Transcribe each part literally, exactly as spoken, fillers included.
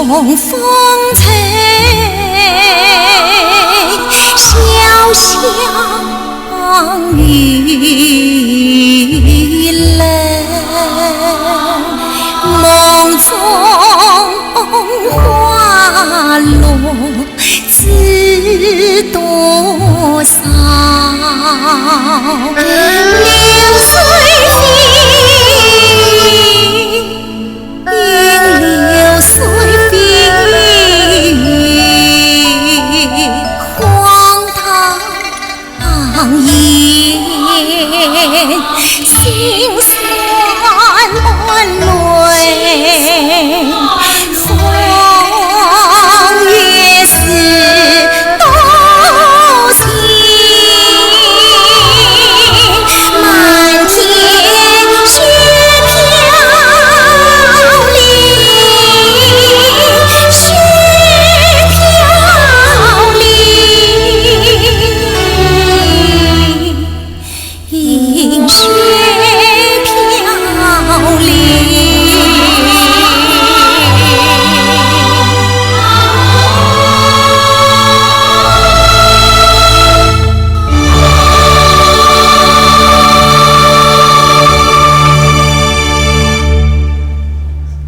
风吹小巷雨冷，梦中花落知多少。流水飞，流水飞，荒唐言，心酸泪。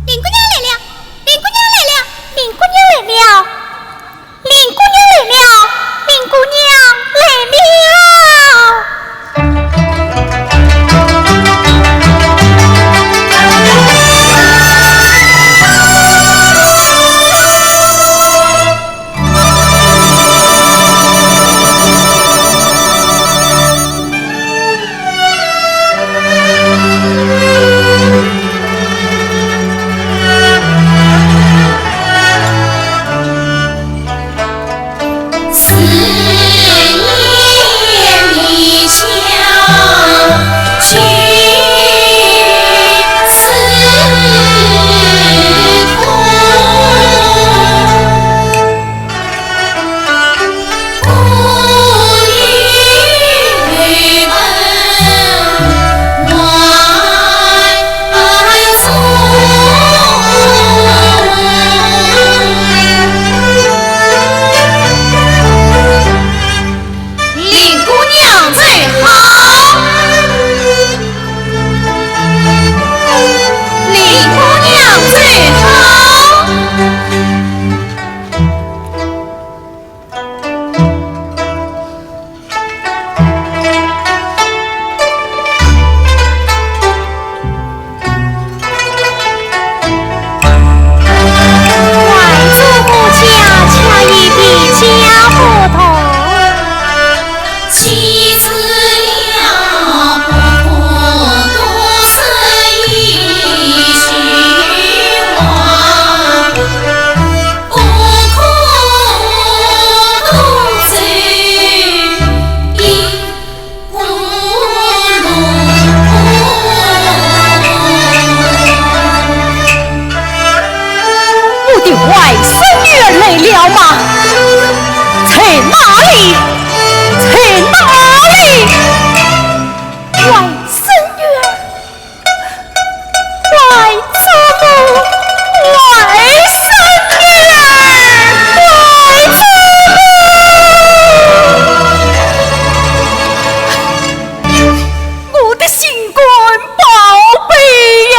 林姑娘来了，林姑娘来了，林姑娘来了。 林姑娘来了，林姑娘来了。林姑娘走好，林姑娘走好。 我的外甥女儿来了吗？在哪里？在哪里？外甥女儿，外祖母，外甥女儿，外祖母！ 我的心肝宝贝呀！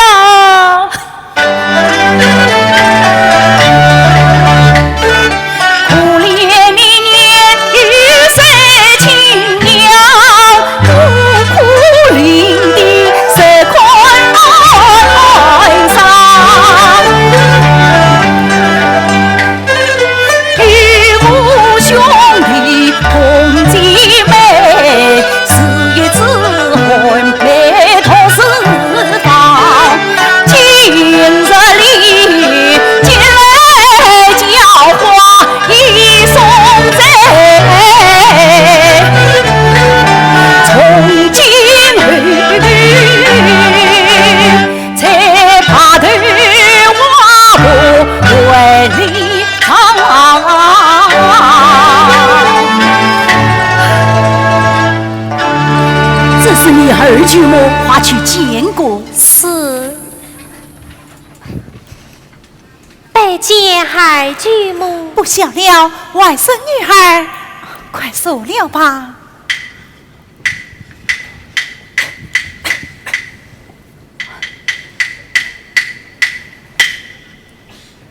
这是你二舅么？快去见过。是。拜见孩舅母。不小了，外甥女儿，快坐了吧。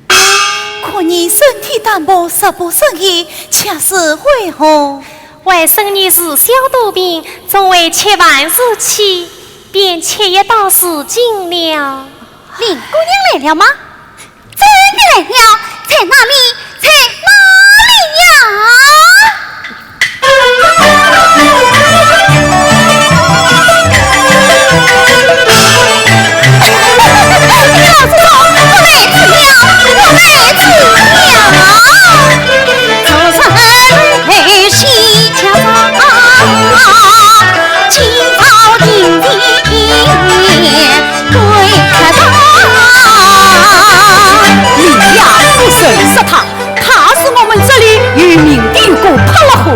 看你身体单薄，食不甚宜，却是为何？外甥女自小多病，总为吃饭时气，便吃一道时尽了。林姑娘来了吗？ 真的来了，在哪里？在哪里呀？老祖宗，我来迟了，我来迟了。 你呀，不认识他，他是我们这里有名的一个泼辣货。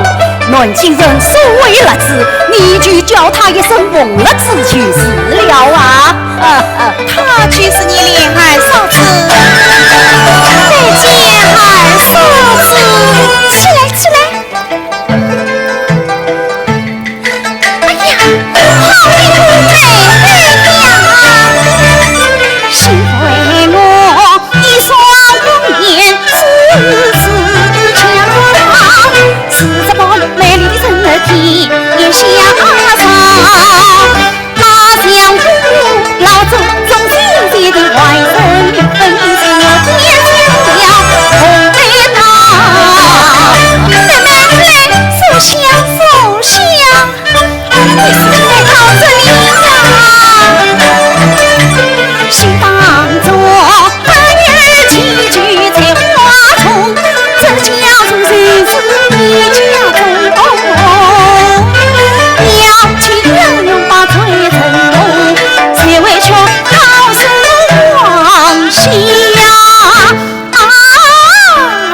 南京人素未勒之，你就叫他一声红辣子就是了啊。他就是你林二嫂子。再见，二嫂子。起来，起来。 哎呀，好的，妹妹呀。妹妹，来，坐下，坐下。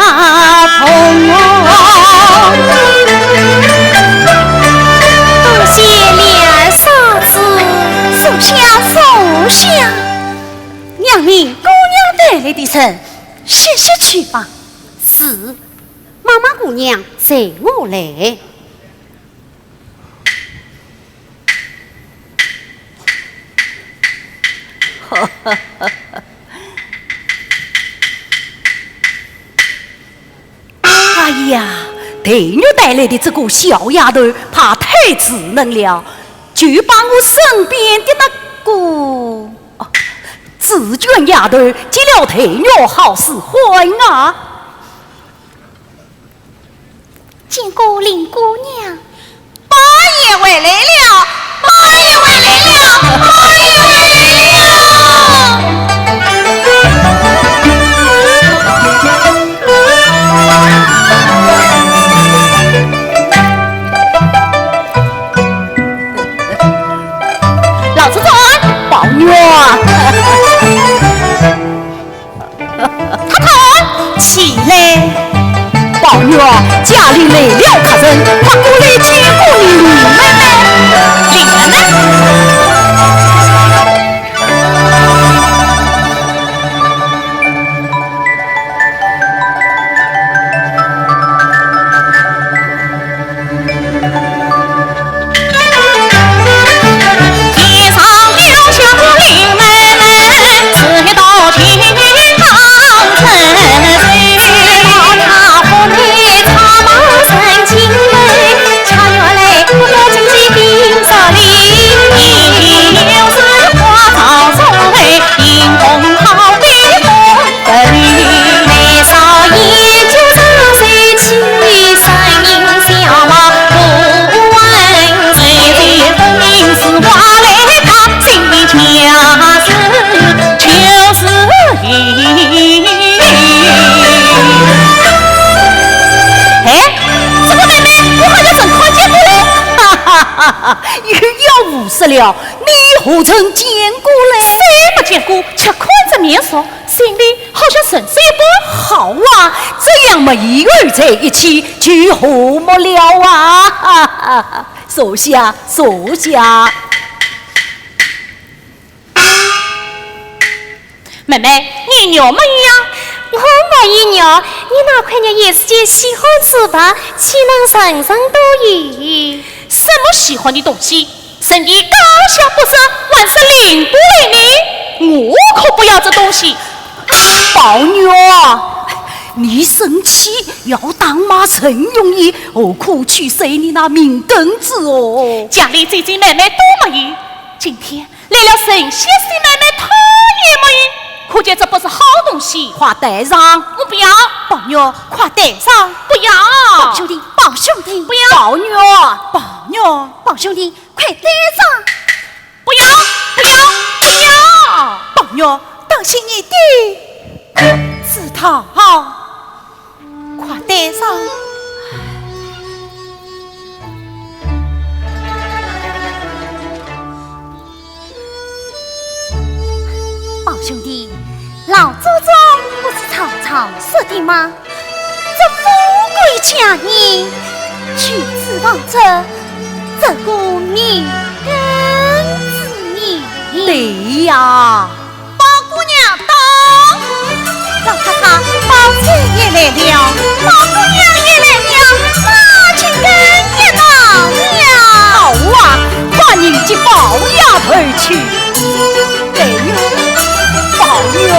啊，痛哦！多谢琏二嫂子。坐下，坐下。娘，林姑娘带来的人，歇歇去吧。是。妈妈，姑娘，随我来。 哎呀，黛玉带来的这个小丫头怕太稚嫩了，就把我身边的那个，哦，紫鹃丫头给了黛玉，好是欢啊。 见过林姑娘。宝二爷回来了，宝二爷回来了，宝二爷回来了。老祖宗。宝玉啊。 太太，起来。宝玉啊，家里来了客人，快过来见过你林妹妹。林妹妹？哎，这个妹妹，我好像曾看见过嘞。哈哈哈哈，又要胡说了，你何曾见过嘞？谁没见过？且看这面容， 心里好像神似一般。好啊，这样么，一而再一起就和睦了啊！坐下，坐下。妹妹，你肉没有呀？我宝玉呀，你那块玉也是件稀罕之物，岂能人人都有？什么稀罕的东西？人家高下不说，还说拎不来呢。我可不要这东西。宝玉啊，你生气要打骂陈容易，何苦去摔你那命根子哦？家里姐姐妹妹都没有，今天 来了神仙师奶奶，她也没有，可见这不是好东西。快带上。我不要。宝玉，快带上。不要。宝兄弟，宝兄弟。不要。宝玉，宝玉。宝兄弟，快带上。不要，不要，不要。宝玉，当心你爹知道。 快带上。宝兄弟，老祖宗不是常常说的吗？这富贵佳人，就指望着这个命根子呢。对呀。 宝姑娘到。老太太，宝姐也来了。宝姑娘也来了，那就更热闹了。好啊，快迎接宝丫头去。对呀，宝玉啊。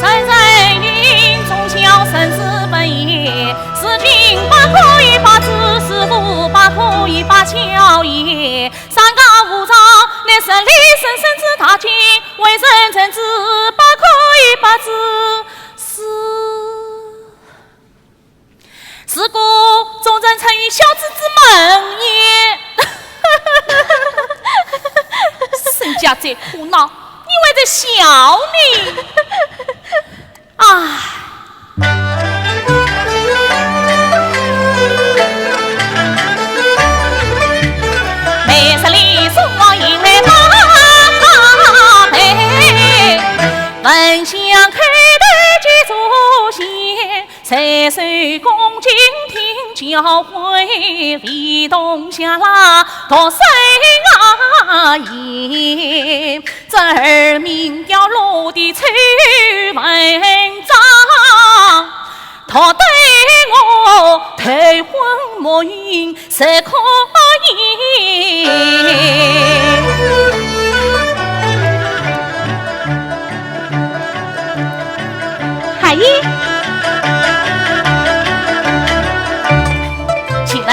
人人云：忠孝圣旨本也，事君不可以罢之，事父不可以罢教也。三纲五常，乃圣理圣圣之大经，为人臣子不可以罢之。是。 是故忠臣出于孝子之门也。人家在苦恼，你还在笑呢。唉。要会非同小啦，读书啊也，这儿名叫落地秋文章，读得我头昏目眩是可以。阿姨。 请问，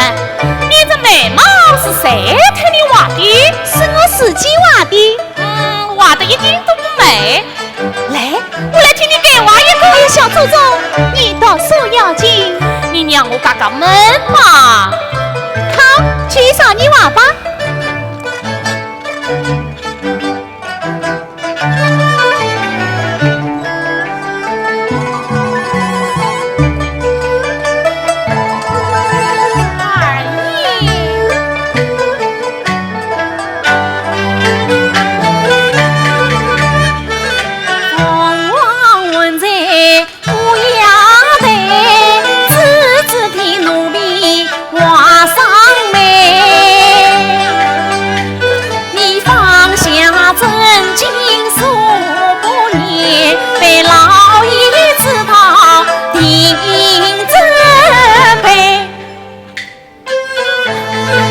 你这眉毛是谁替你画的？是我自己画的。嗯，画得一点都不美。来，我来替你改画一个。哎呀，小祖宗，你读书要紧。你让我解解闷嘛。好，就让你画吧。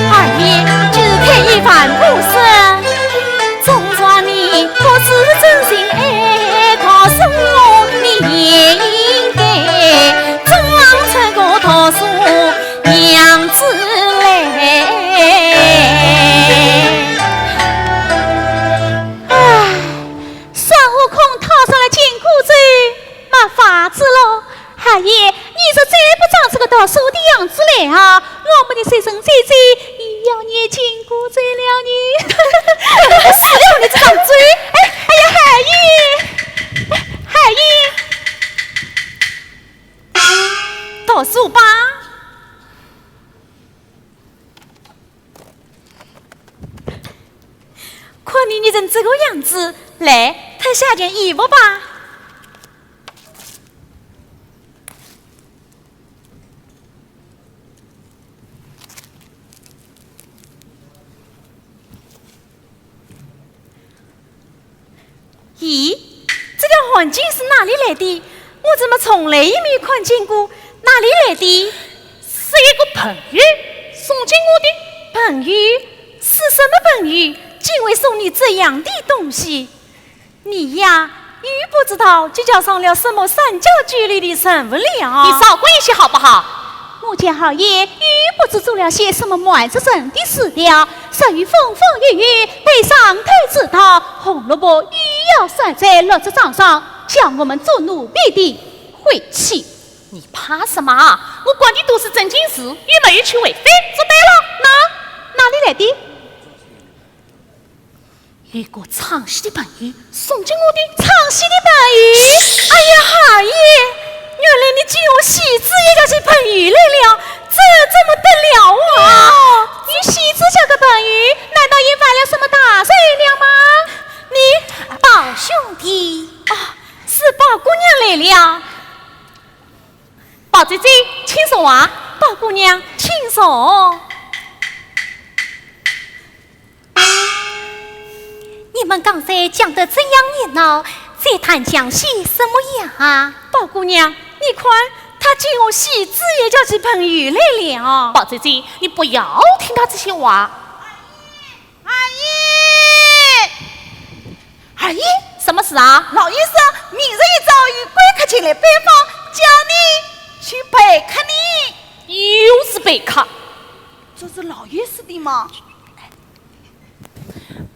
二爷，今日开一饭不是，总算你不是真心爱读书，你也应该装出个读书样子来。唉，孙悟空套上了紧箍咒，没法子喽。 二爷，你若再不装出个读书的样子来啊，我们的学生姐姐又要念紧箍咒了呢。死了你这张嘴！哎，哎呀，二爷，二爷，读书吧。 看你热成这个样子，来，脱下件衣服吧。咦，这条汗巾是哪里来的？我怎么从来也没看见过？哪里来的？ 是一个朋友送给我的。朋友？是什么朋友，竟会送你这样的东西？你呀，又不知道这叫上了什么三教九流的人物了。你少管一些好不好？我家二爷又不知做了些什么瞒着人的事了，属于风风雨雨，被上头知道，红萝卜又要摔在绿竹桩上，叫我们做奴婢的。晦气！ 你怕什么啊？我管的都是正经事，又没有去违法，做对了。那，哪里来的？一个唱戏的朋友送给我的。唱戏的朋友？哎呀，二爷，原来你竟和戏子也要做朋友来了，这怎么得了啊？与戏子交个朋友，难道也犯了什么大罪了吗？你，宝兄弟。啊，是宝姑娘来了。 宝姐姐，请坐啊。宝姑娘，请坐。你们刚才讲得这样热闹，在谈讲些什么呀？宝姑娘，你看，他竟和戏子也叫起朋友来了。宝姐姐，你不要听他这些话。 二爷，二爷，什么事啊？老爷说，明日一早有贵客前来拜访，叫你去陪客呢。又是陪客？这是老爷说的吗？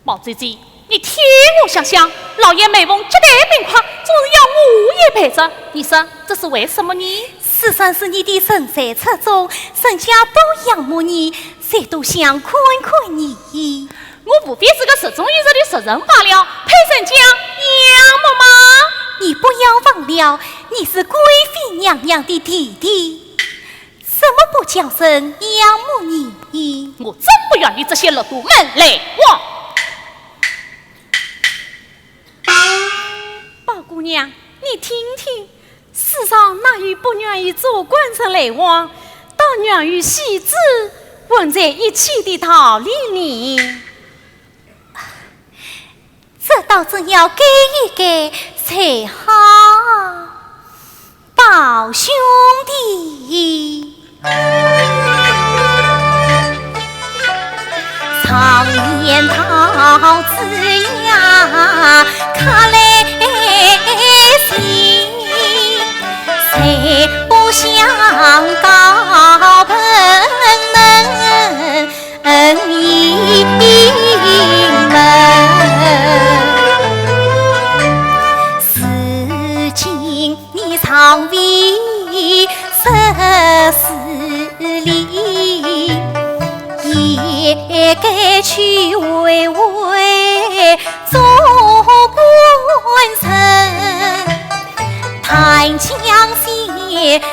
宝姐姐，你替我想想，老爷每逢接待宾客，总是要我也陪着，你说这是为什么呢？世上是你的人才出众，人家都仰慕你， 谁都想看看你。我无非是个十中有十的俗人罢了，配人家仰慕吗？你不要忘了，你是贵妃娘娘的弟弟，怎么不叫人仰慕你？我真不愿与这些禄蠹们来往。宝姑娘，你听听， 世上哪有不愿意做官人来往？倒女儿与戏子混在一起的道理呢？这倒真要改一改才好。宝兄弟，常言道子呀，客来行，谁不想高朋满门一门？如今你尚未十四里，也该去会会做官人。 谈将心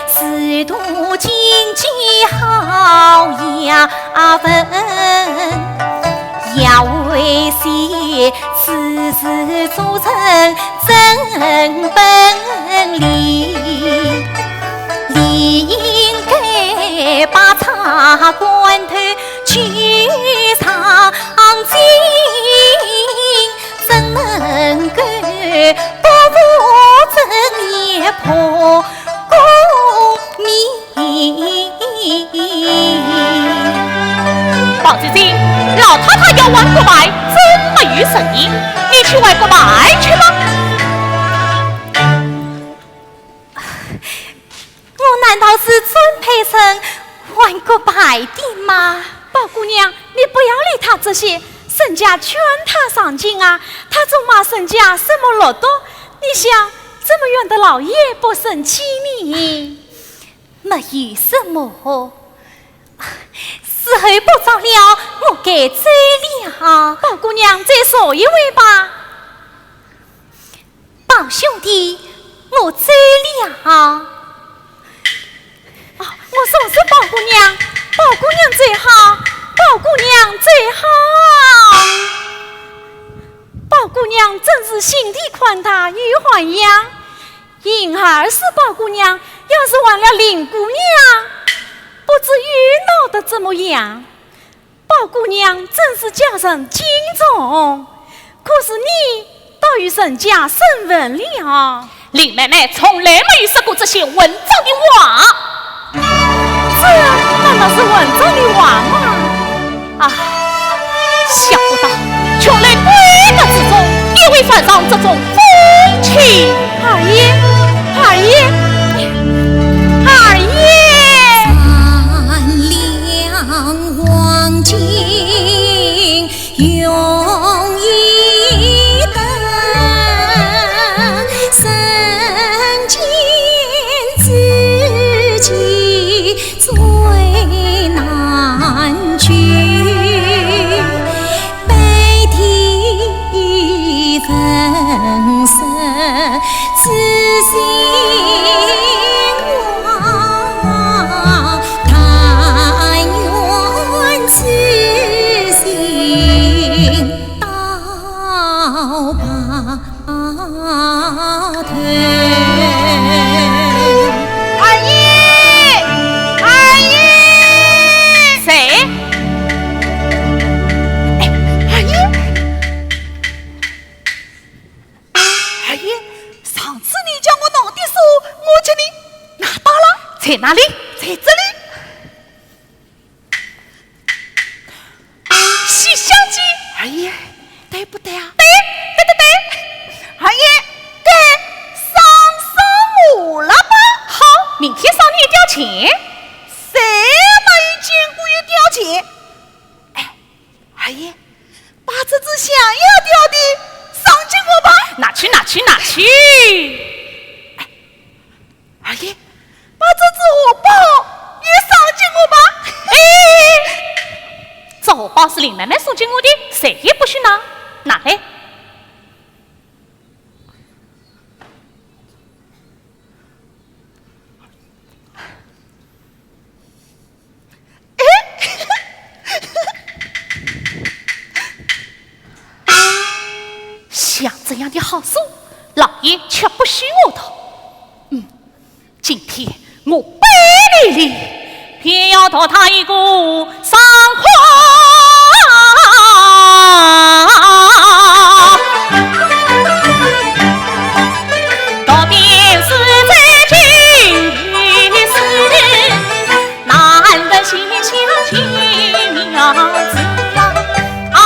事，读经济好雅文，要为些此事做成真本领，理应该把茶馆头去上进。 怎能够不务正业，破功名？宝姐姐，老太太要还国牌，真没有诚意，你去还国牌去吧。我难道是准备人 还国牌的吗？宝姑娘，你不要理他这些，人家劝他上进啊，他总骂人家什么禄蠹，你想，这么远的老爷不生气呢？没有什么，时候不早了，我该走了。宝姑娘，再坐一会吧。 宝兄弟，我走了。啊，我说是宝姑娘，宝姑娘最好，宝姑娘最好。宝姑娘真是心地宽大又涵养，幸而是宝姑娘，要是还了林姑娘，不知又闹得怎么样。 宝姑娘真是叫人敬重，可是你倒与人家生分了。林妹妹从来没有说过这些混账的话。这难道是混账的话吗？啊，想不到琼楼闺阁之中也会犯上这种风气。二爷，二爷，二爷！二爷，二爷！谁？哎，二爷！二爷，上次你叫我拿的书，我给你拿到了。在哪里？在这里。 《西厢记》。二爷，对不对啊？对，对对对。二爷，对，赏赏我了吧。好，明天赏你一吊钱。谁没有见过一吊钱？哎，二爷，把这只象牙吊的赏给我吧。拿去，拿去，拿去。哎， 二爷，把这只荷包也赏给我吧。哎，这荷包是林妹妹送给我的，谁也不许拿，拿来。哎，像这样的好书，老爷却不许我读。嗯，今天我背地里便要讨他一个爽快。告别是在今日事，难得闲相见面子啊。 啊，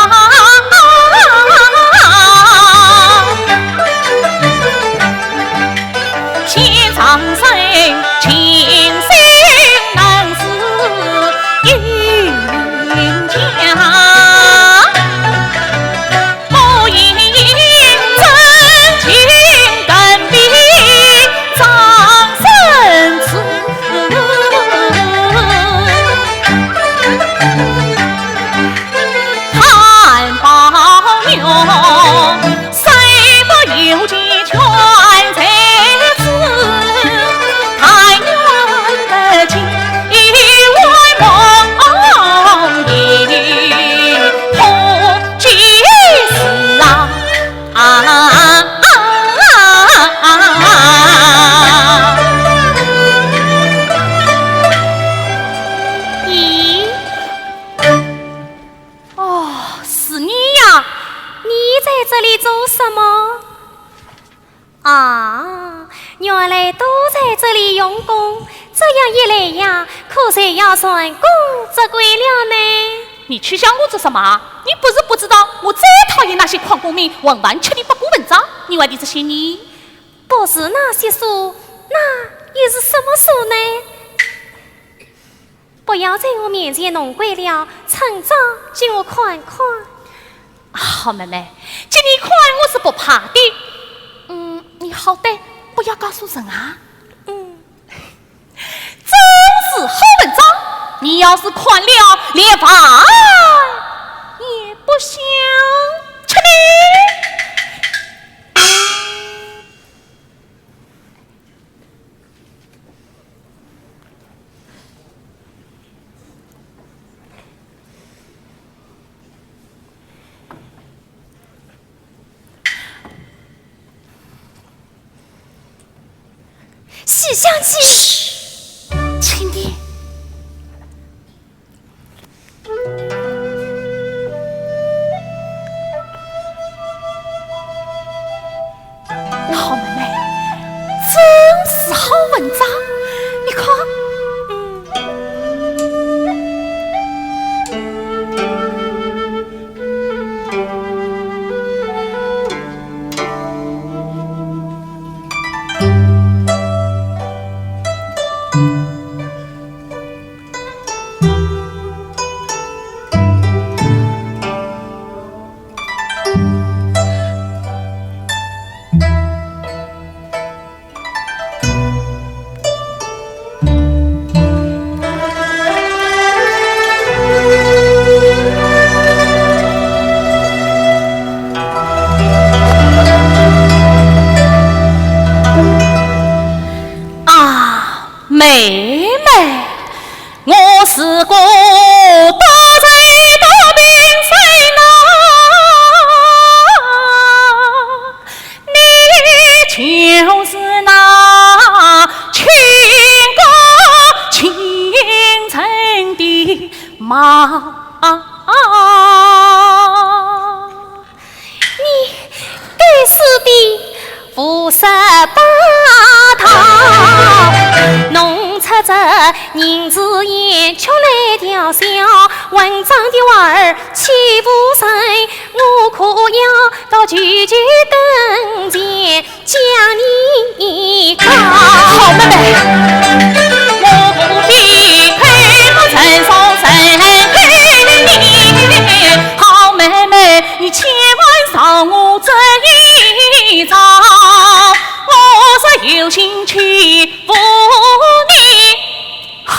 先生人情深，能是冤家。不言真情更比张生痴。 看宝玉，虽不有几全才子，但愿得见一回梦里，不及时啊。啊，啊，啊，啊。咦？ 哦，是你呀，你在这里做什么？啊，原来都在这里用功，这样一来呀，可就要蟾宫折桂了呢。你去想我做什么？你不是不知道，我最讨厌那些诓功名、混饭吃的八股文章。你问的这些呢？不是那些书，那又是什么书呢？ 不要在我面前弄鬼了，趁早给我看看。好妹妹，给你看我是不怕的。嗯，你好歹不要告诉人啊。嗯。真是好文章，你要是看了，连饭也不想吃呢。 西厢记。嘘，轻点。 好妹妹，真是好文章，你看。 啊，妹妹，我是个大才大名谁呐，你就是那倾国倾城的马。 你该死的胡说八道，弄出这人之言，却来调笑文章的娃儿欺负人，我可要到舅舅跟前 将你告。好妹妹，我不理亏，我承受谁亏你。好妹妹，你千万饶我这一遭，我是有心欺负你。 好，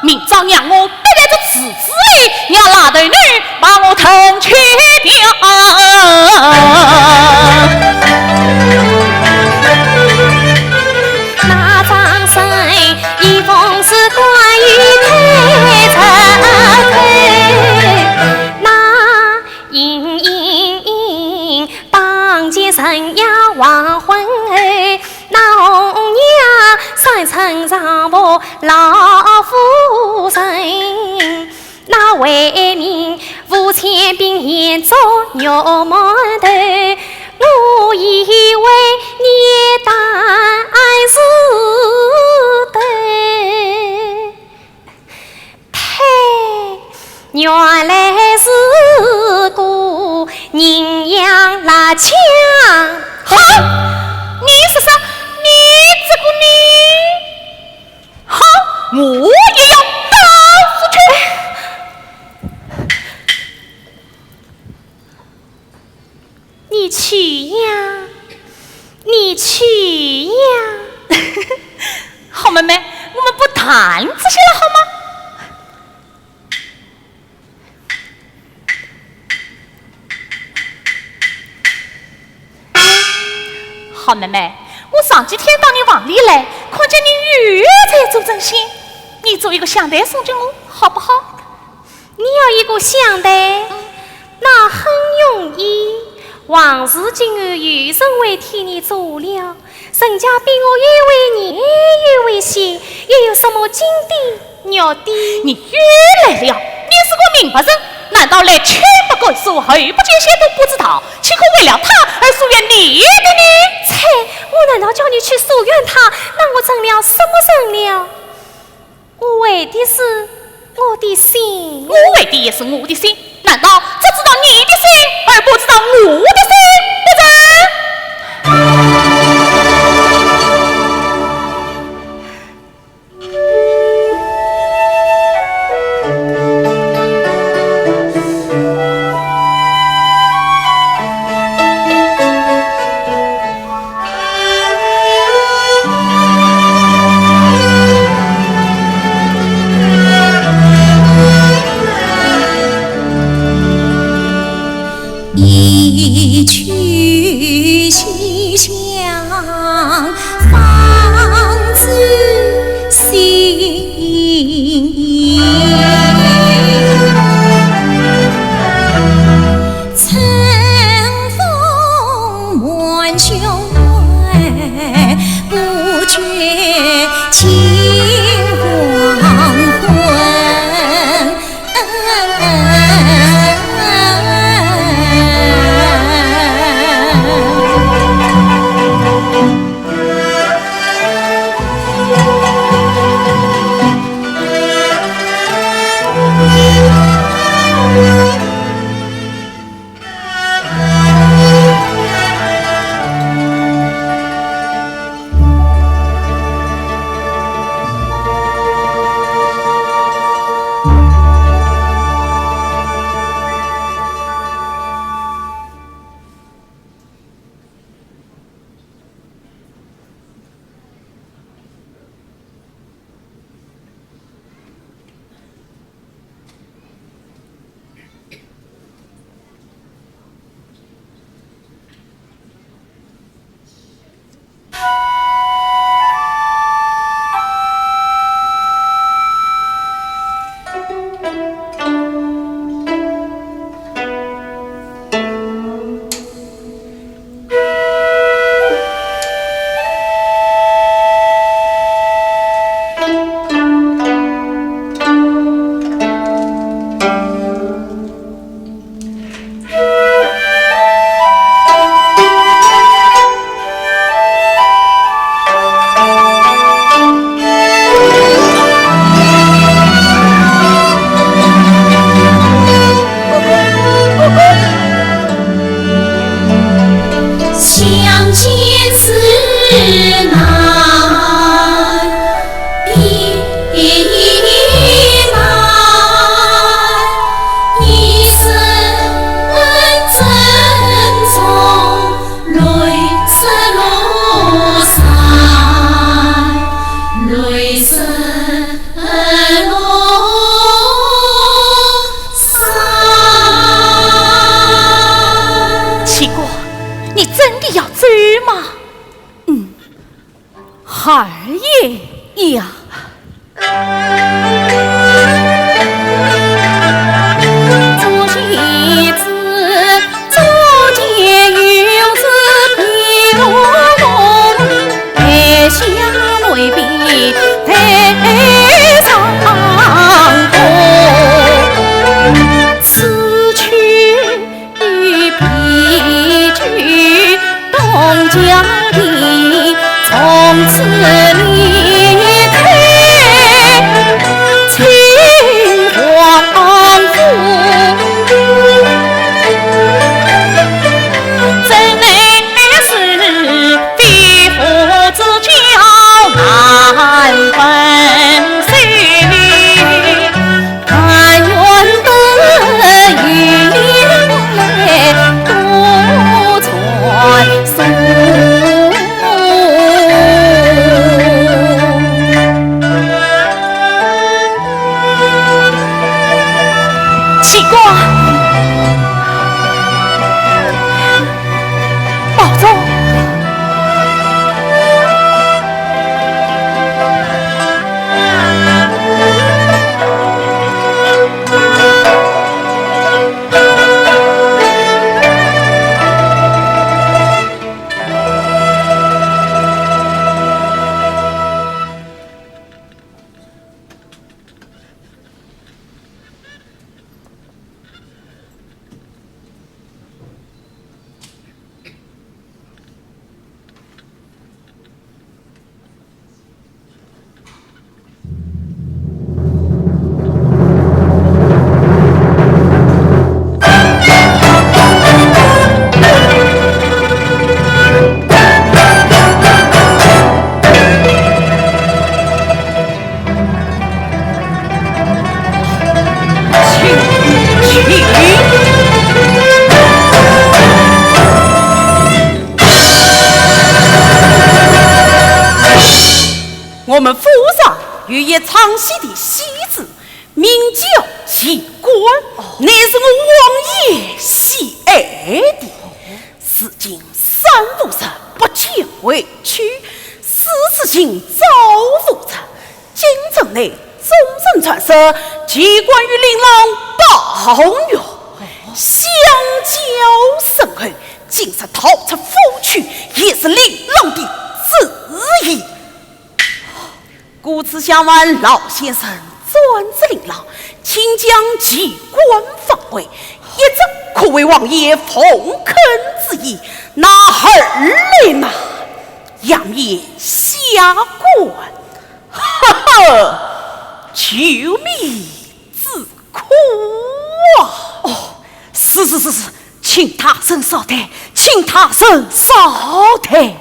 明朝让我得来这字子里，让拉头女把我吞去掉。那张生一封是关于太子的，那隐隐当街人呀黄昏后， 那红娘三寸长发老夫人，为民，五千兵沿着玉门头，我以为你当然是对。忒，原来是个人仰蜡枪。好，你说说，你这个你。 好，我也要打出去。你去呀，你去呀。好妹妹，我们不谈这些了，好吗？ 好妹妹，我上几天到你房里来，看见你又在做针线，你做一个香袋送给我，好不好？你要一个香袋？嗯。那很容易，横竖今后有人会替你做了。 人家比我又会念又会写，又有什么金的、玉的。你又来了，你是个明白人，难道连前不敢说后不见血都不知道，岂可为了他而疏远你的呢？切，我难道叫你去疏远他？那我成了什么人了？ 我为的是我的心。我为的也是我的心，难道只知道你的心而不知道我的心，不成？官，保重。我们府上有一唱戏的戏子，名叫齐官，乃是我王爷喜爱的。如今三五日不见回去，四处寻找无着。 京城内众人传说，齐官与令郎抱怨，相交甚厚，今日逃出府去，也是令郎的主意。故此想望老先生转旨令郎，请将齐官放回，一则可为王爷奉恳之意，那二来嘛， 扬言下官，哈哈，救命之苦啊！哦，是是是是，请大人稍待，请大人稍待。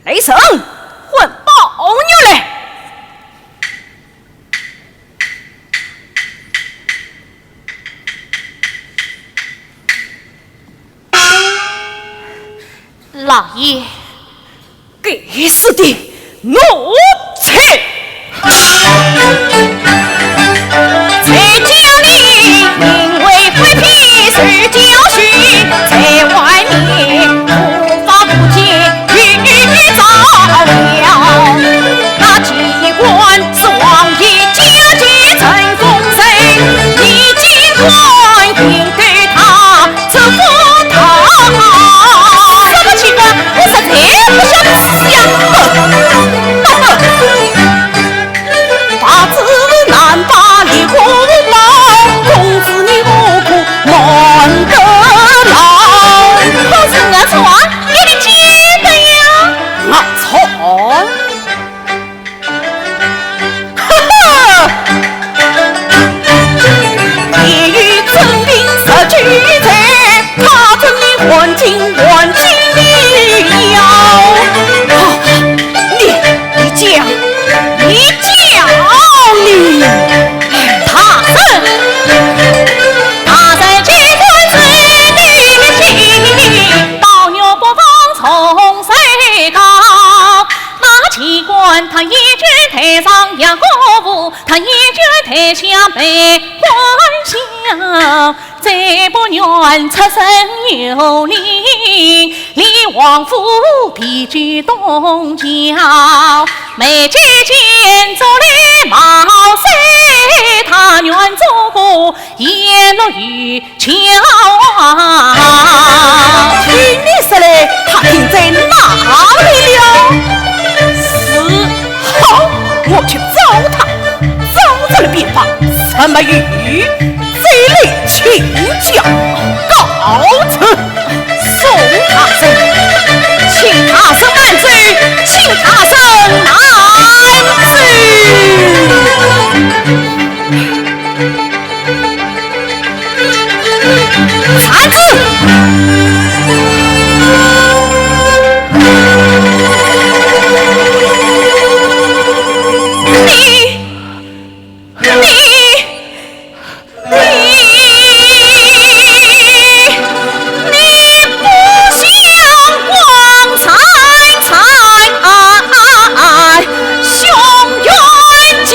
雷神，唤宝玉来。 老爷，该死的奴才！什么奇怪？我实在不晓得是呀。哼！可是我错，你的姐的呀。我错？ 哈哈！哦，你，你讲，你讲你！大人，大人既然知你的心意，宝玉不妨从实告。 那齐官他一句台上压过府，他一句台下被官笑，再不愿出身游离，离王府避居东郊。眉间间做了茅塞，他愿做个 也落雨桥啊。听你说来，他听在哪里了？是，好，我去找他，找着了便放，什么雨，这里请教。告辞。送大人，请大人慢走，请大人慢走。 站住！你，你，你，你不像光彩，才雄远近。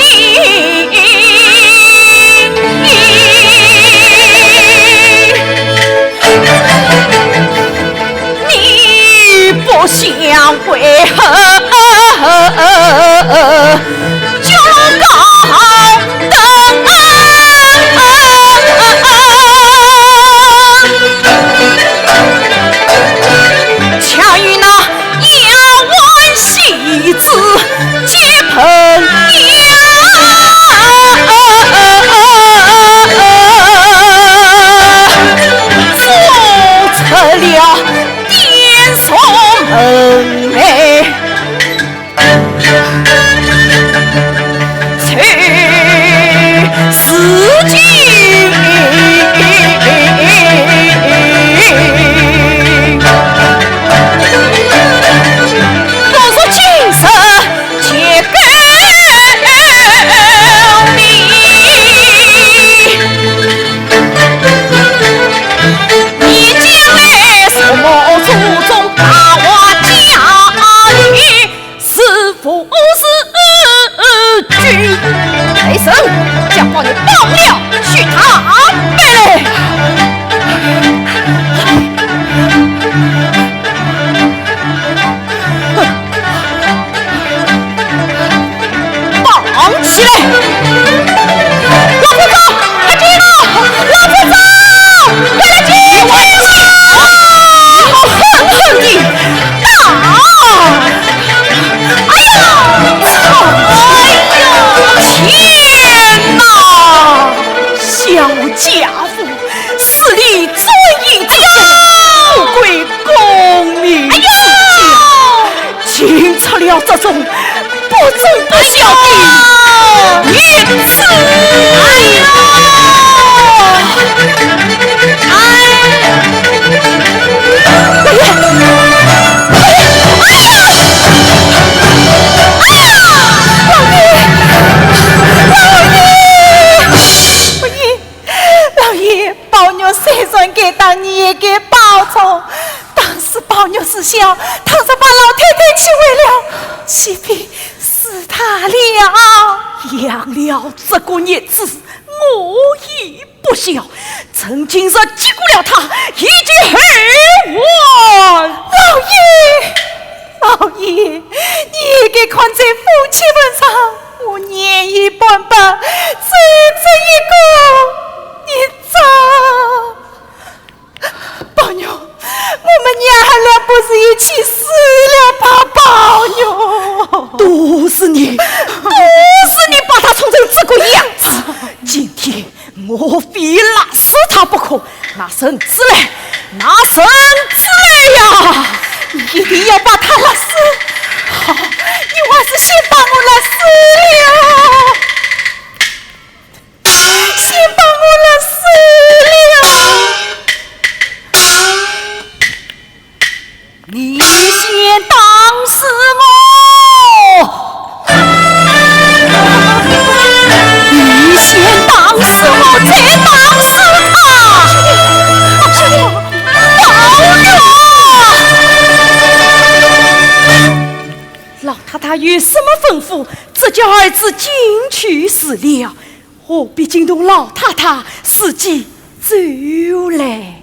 家父，势利专一，哎呀！富贵功名之家，竟出了这种不忠不孝的逆子。哎呀！哎呀！哎呀！哎呀！哎呀！老爷！老爷！老爷！ 老爷，宝玉虽然该当年也该报仇，当时宝玉是小，倘若把老太太气坏了，岂非是他了？养了这个孽子，我也不孝，趁今日结果了他，以绝后患。老爷，老爷，你也该看在夫妻份上， 我年已半百，只有这一个孽障。宝玉，我们娘儿俩不如一起死了吧，宝玉。都是你，都是你把他宠成这个样子。今天我非勒死他不可。 拿绳子来，拿绳子来呀！你一定要把他勒死。好，你还是先把我勒死了。先把我勒死了。 你先打死我！你先打死我，再打死他！宝玉！老太太有什么吩咐，只叫儿子进去是了，何必惊动老太太伺机走来？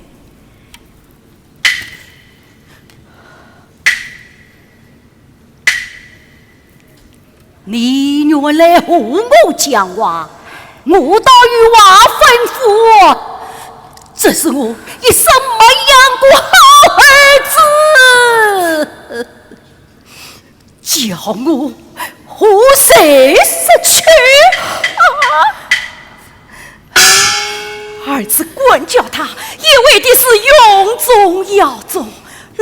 你原来和我讲话，我倒有话吩咐，只是我一生没养过好儿子，叫我和谁说去？ 儿子管教他，也为的是荣宗耀宗。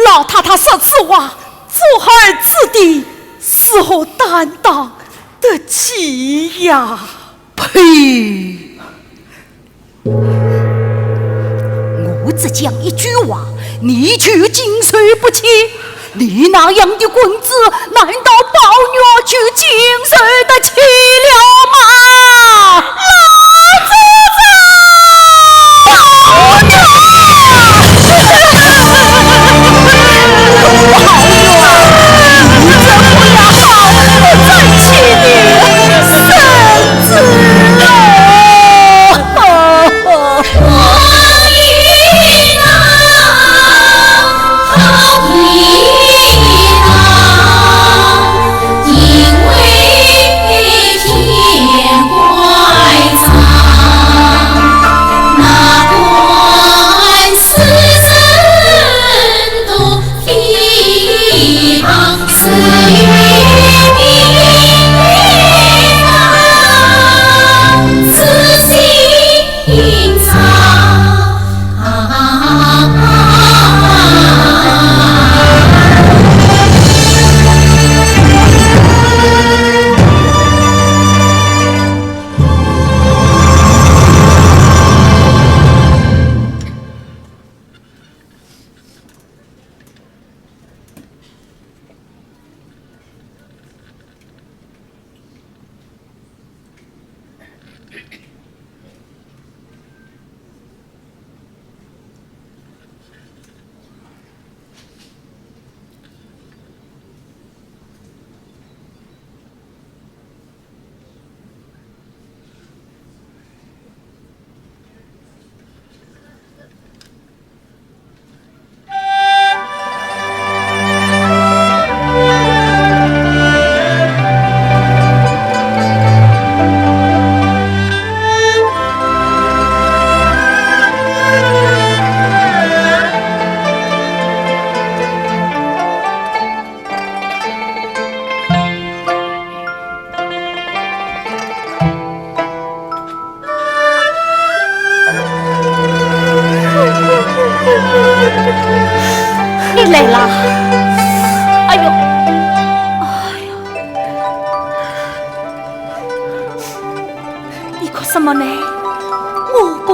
老太太说此话，做儿子的是何担当得起呀？呸！我只讲一句话，你就经受不起？ 你那样的棍子，难道宝玉就经受得起了吗？老祖宗！宝玉！宝玉啊，你怎么样好不争气的身子哦？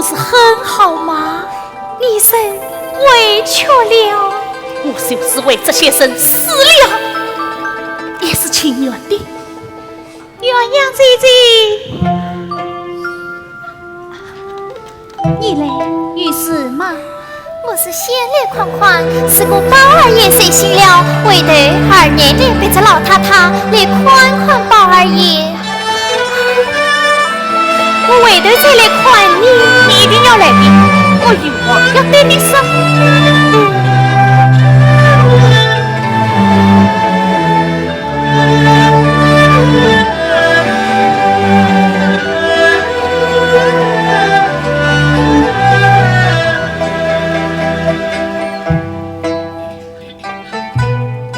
不是很好吗？你受委屈了。我就是为这些人死了，也是情愿的。鸳鸯姐姐，你来有事吗？我是先来看看，是我宝二爷睡醒了，回头二奶奶陪着老太太来看看宝二爷。 我回头再来看你。你一定要来的，我有话要对你说。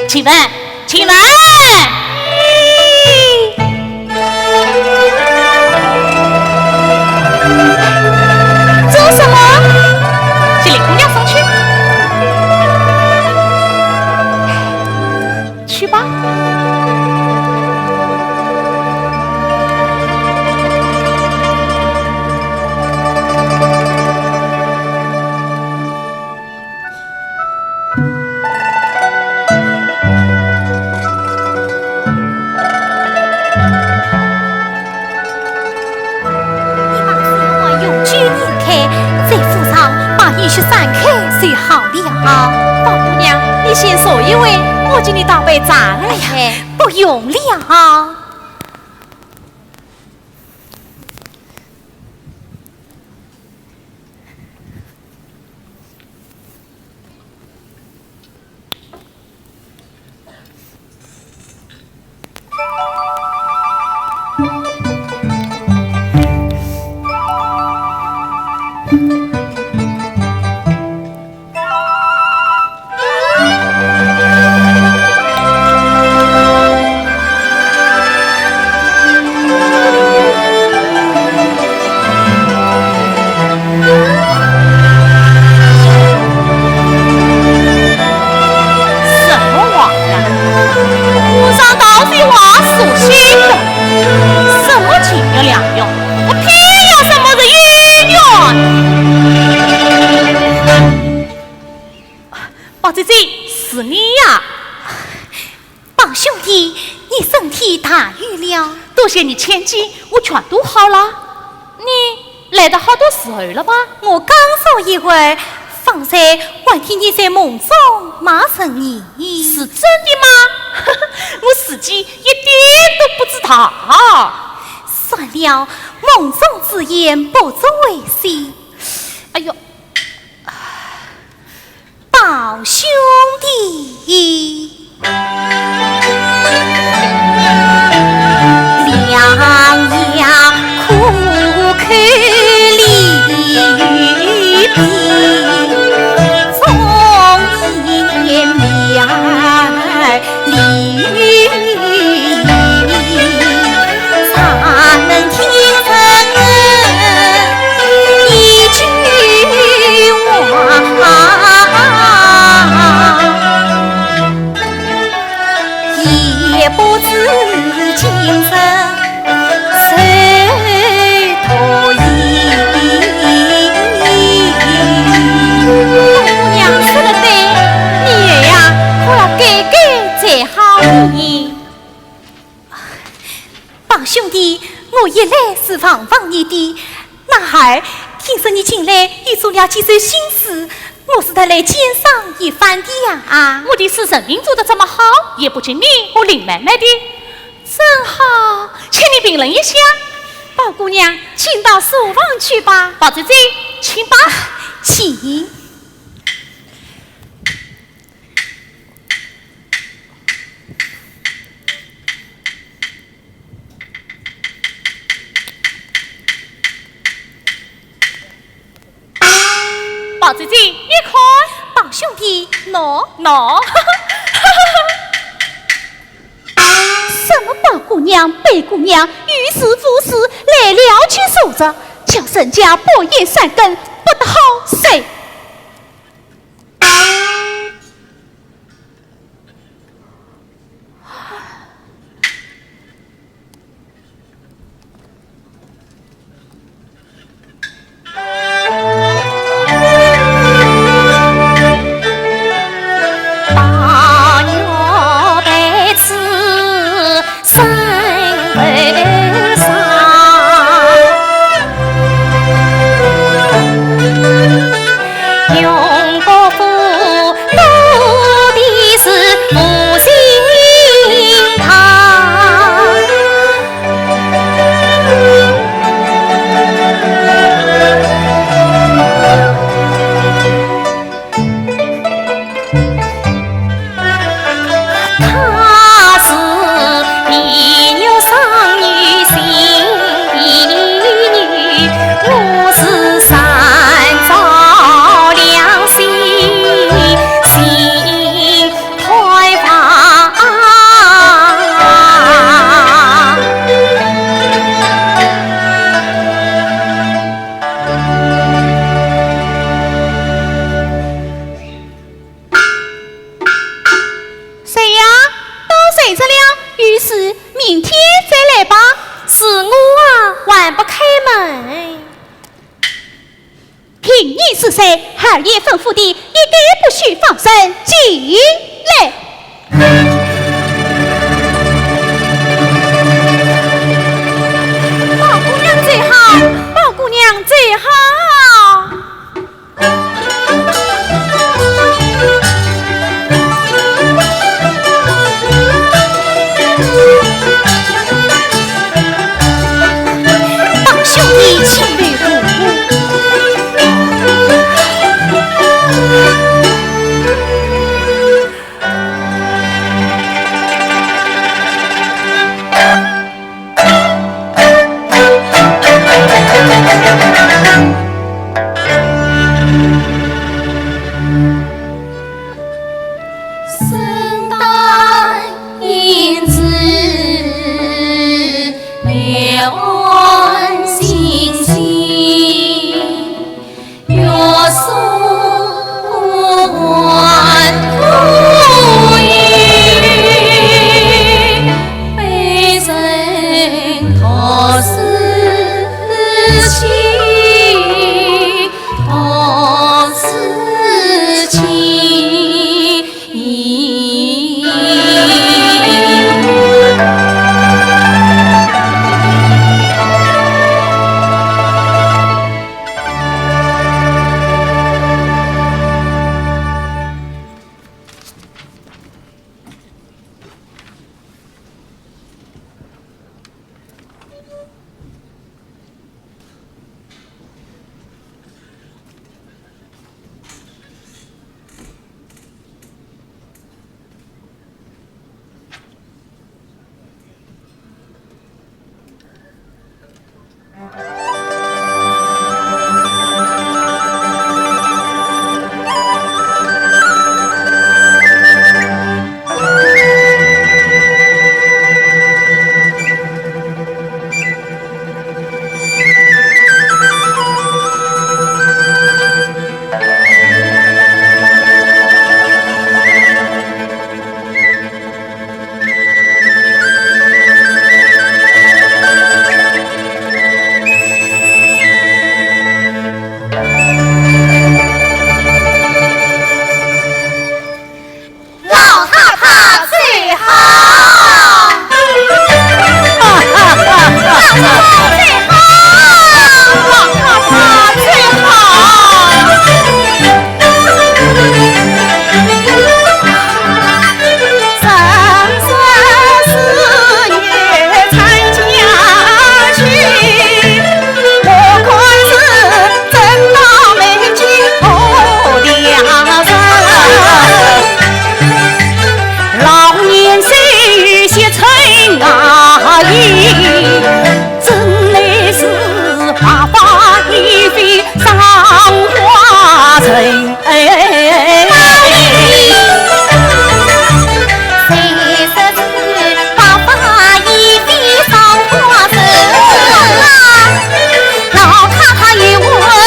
请问，请问。做什么？去领姑娘上去。去吧。 你把书房用具撵开，在书上把雨靴散开就好了。宝姑娘，你先坐一会，我给你倒杯茶来。哎呀，不用了。 什么话呀？和尚道些话是心的，什么情愿良缘，我偏要什么是姻缘。宝姐姐，是你呀？ 宝兄弟，你身体大愈了？多谢你牵记，我全都好了。你来得好多时候了吧？我刚坐一会儿，方才还听你在梦中骂人呢。是真的吗？我自己一点都不知道。算了，梦中之言不足为奇。哎呦， 宝兄弟，良药苦口利于病，忠言逆耳 利于义，怎能听人一句话，也不知今生 谁同意？姑娘说得对，女儿呀，可要改改才好呢。宝兄弟，我一来是望望你的，哪儿听说你近来又做了几首新诗，我是特来鉴赏一番的呀。我的诗人品做得这么好，也不及你和林妹妹的。 真好，请你评论一下。宝姑娘，请到书房去吧。宝姐姐，请吧。请。宝姐姐，你看。宝兄弟，喏。喏。什么宝姑娘、宝姑娘，有事无事来了去坐着，叫人家白眼三更，不得好受。你是谁？二爷吩咐的，你都不许放生。起来！宝姑娘最好，宝姑娘最好。 老太太最好。老太太最好。老太太最好。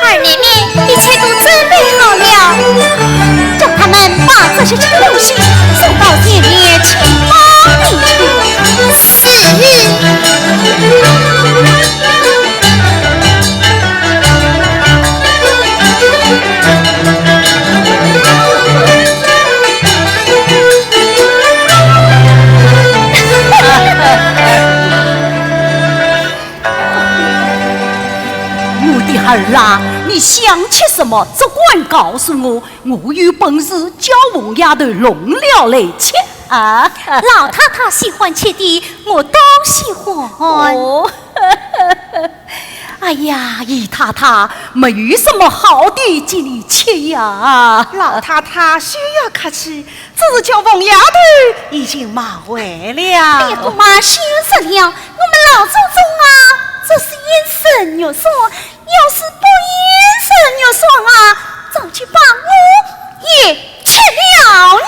二奶奶，一切都准备好了，叫他们把这些东西送到前面去包里去。是。我的儿啊，你想吃什么，只管告诉我，我有本事叫凤丫头弄了来吃啊。老太太喜欢吃的，我都喜欢。哦。哎呀，姨太太，没有什么好的给你吃呀。老太太休要客气，只是叫凤丫头已经忙坏了。哎呀，姑妈，休说了，我们老祖宗啊，这是饮鸩月霜，要是不饮鸩月霜啊，早就把我也吃了呢。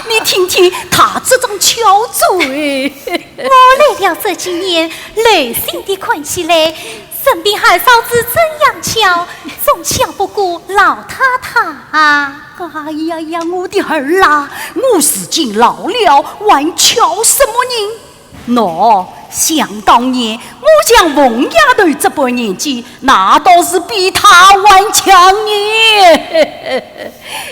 你听听，她这张巧嘴。我来了，这几年留心地看起来，身边二嫂子真样巧，总巧不过老太太啊。哎呀呀，我的儿啊，我如今老了，还巧什么人？喏，想当年，我像凤丫头这般年纪，那倒是比她还巧呢。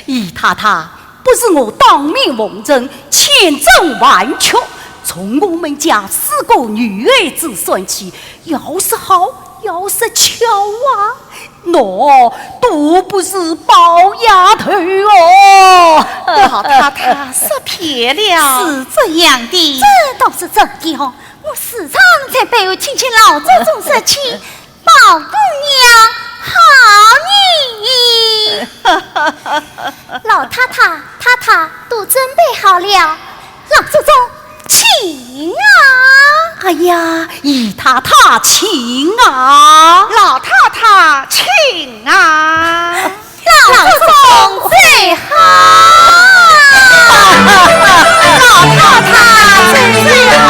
姨太太，不是我当面奉承，千真万确。从我们家四个女孩子算起，要说好，要说巧啊，喏，都不是宝丫头哦。老太太说偏了。是这样的。这倒是真的哦，我时常在背后听见老祖宗说起，宝姑娘好呢。老太太、太太都准备好了，老祖宗，请啊！哎呀，姨太太请啊！老太太请啊！老祖宗最好。老太太最好。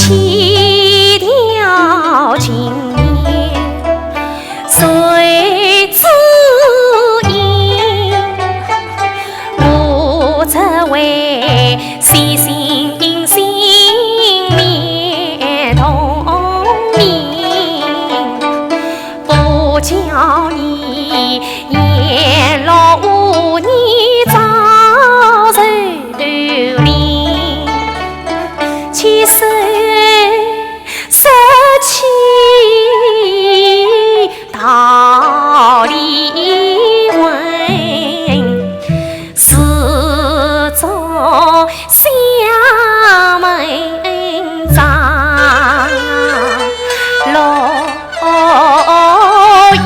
一条青云随之影，不知为谁心心念同名。不教你 雁落乌啼早受令，且收拾起道理问，自作 相门张罗印。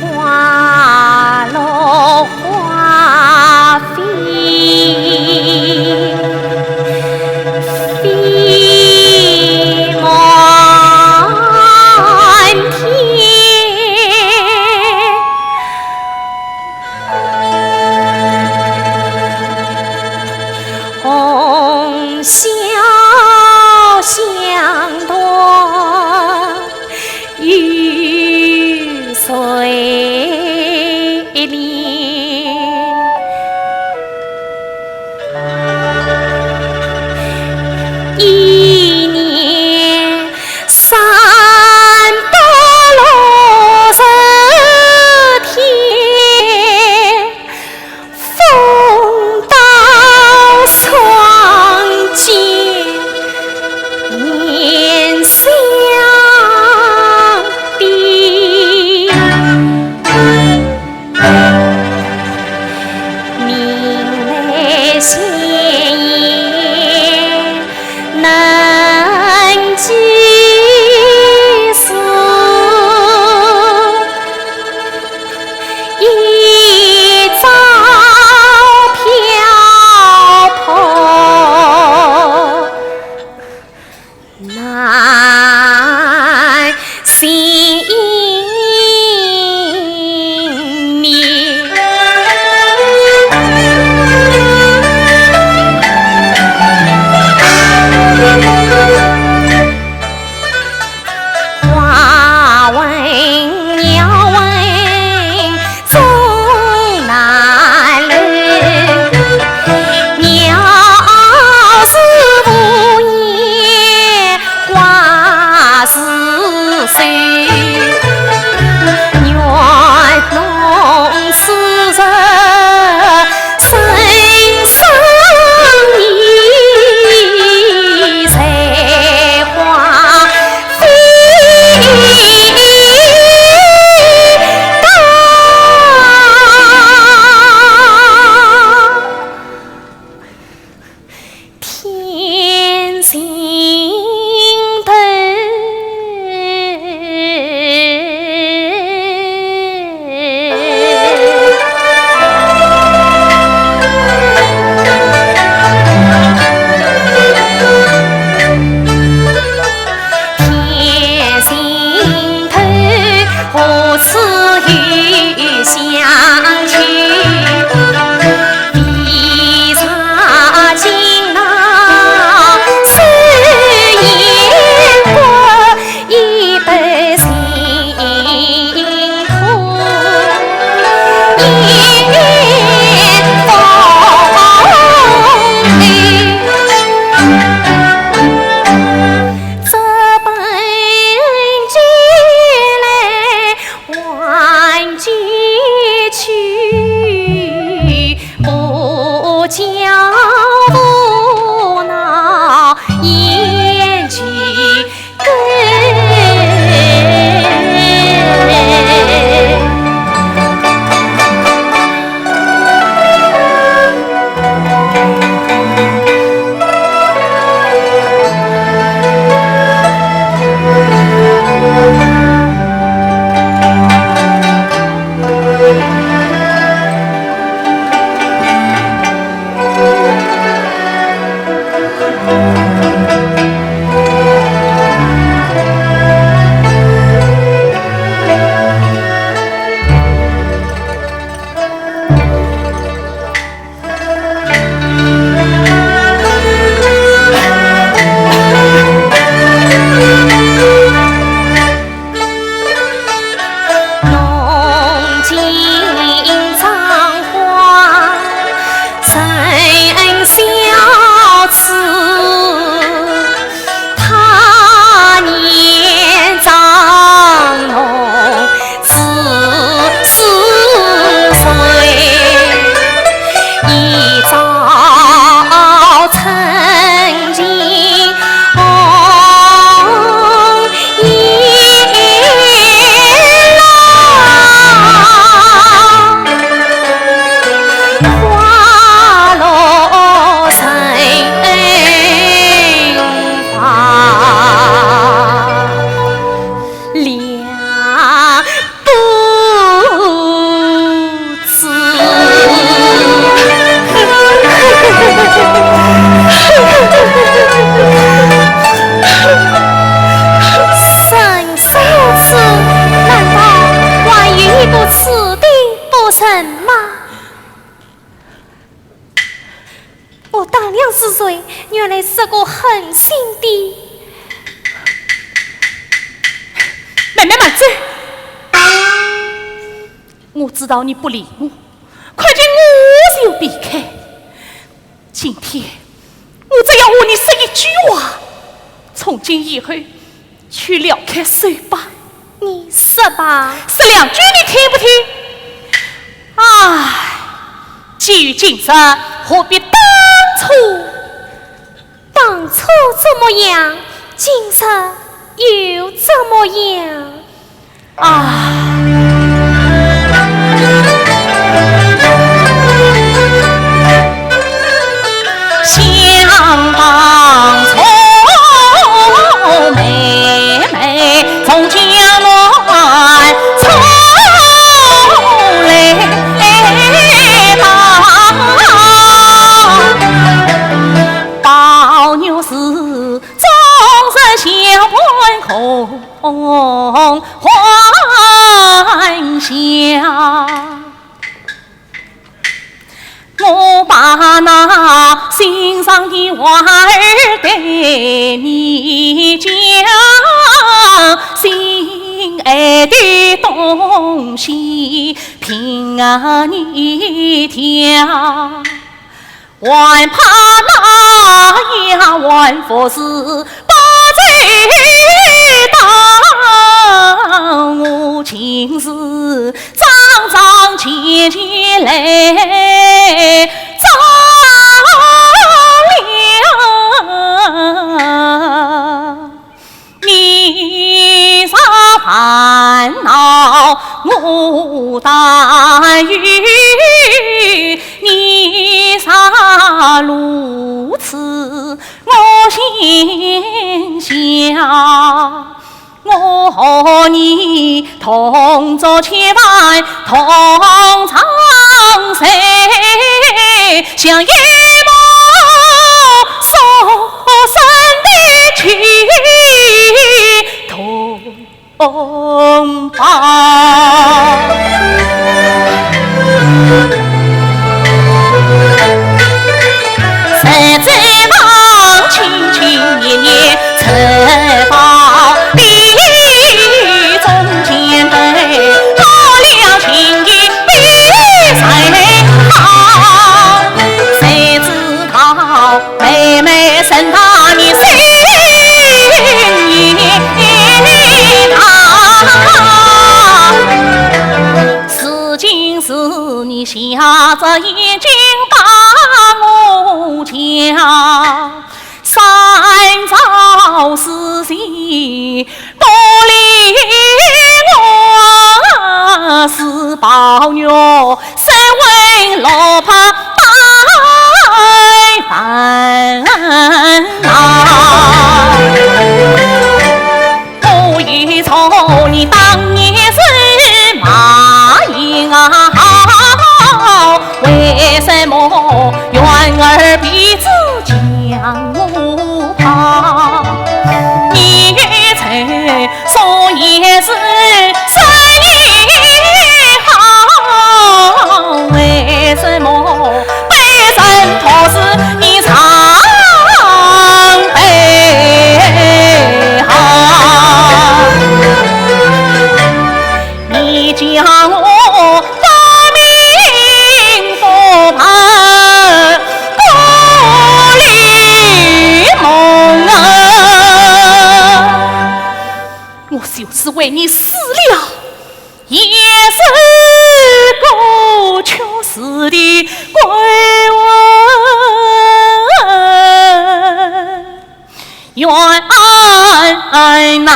花落花飞飞满天，红袖香断 又垂柳。一年三百六十天， 风刀霜剑年相比。是谁？原来是个狠心的。妹妹慢走！我知道你不理我，看见我就避开。今天我只要和你说一句话，从今以后，就撩开手吧。你说吧。说两句你听不听？唉，既已今日，何必当初？当初怎么样？今日又怎么样？啊。想当初，妹妹从江南出来，宝玉是终日相伴空欢笑。我把那心上的话儿对你讲，心爱的东西凭你挑。 还怕那丫鬟服侍不周到，我今日桩桩件件来招了。 你若烦恼我担忧，你若如此我心焦。我和你同坐千帆同长醉，相依 妹妹，沈大你心也大，如今是你瞎着眼睛把我叫，三朝四夕 不理我，是宝玉身为落魄百般烦恼。我也从你当年是骂人啊，为什么 元儿比之将我怕，你曾说也是生意好，为什么被人托是你常备好？你叫我 不明不白，不理梦啊。我就是为你死了，也是过去时的鬼魂。 愿难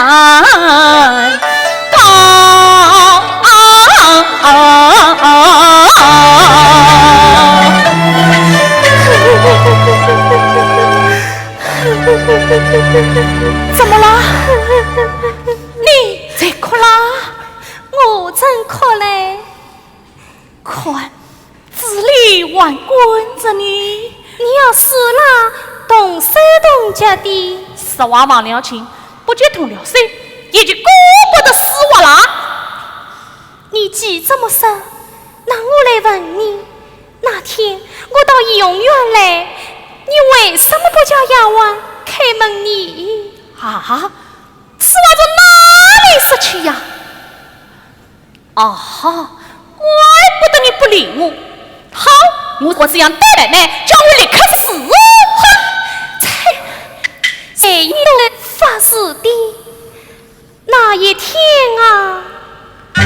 逃。怎么了？你在哭啦？我正哭嘞。 看，紫鹃还关着你。你要死啦，动手动脚的。实话忘了情，不及动了手，也就顾不得死活啦。你既这么说，那我来问你，那天我到怡红院来，你为什么不叫丫鬟开门呢？啊，此话从哪里说起呀？啊，怪不得你不理我。好，我，我这样带来呢，叫我立刻死。哼，谁，谁都发誓的。 那一天啊，哎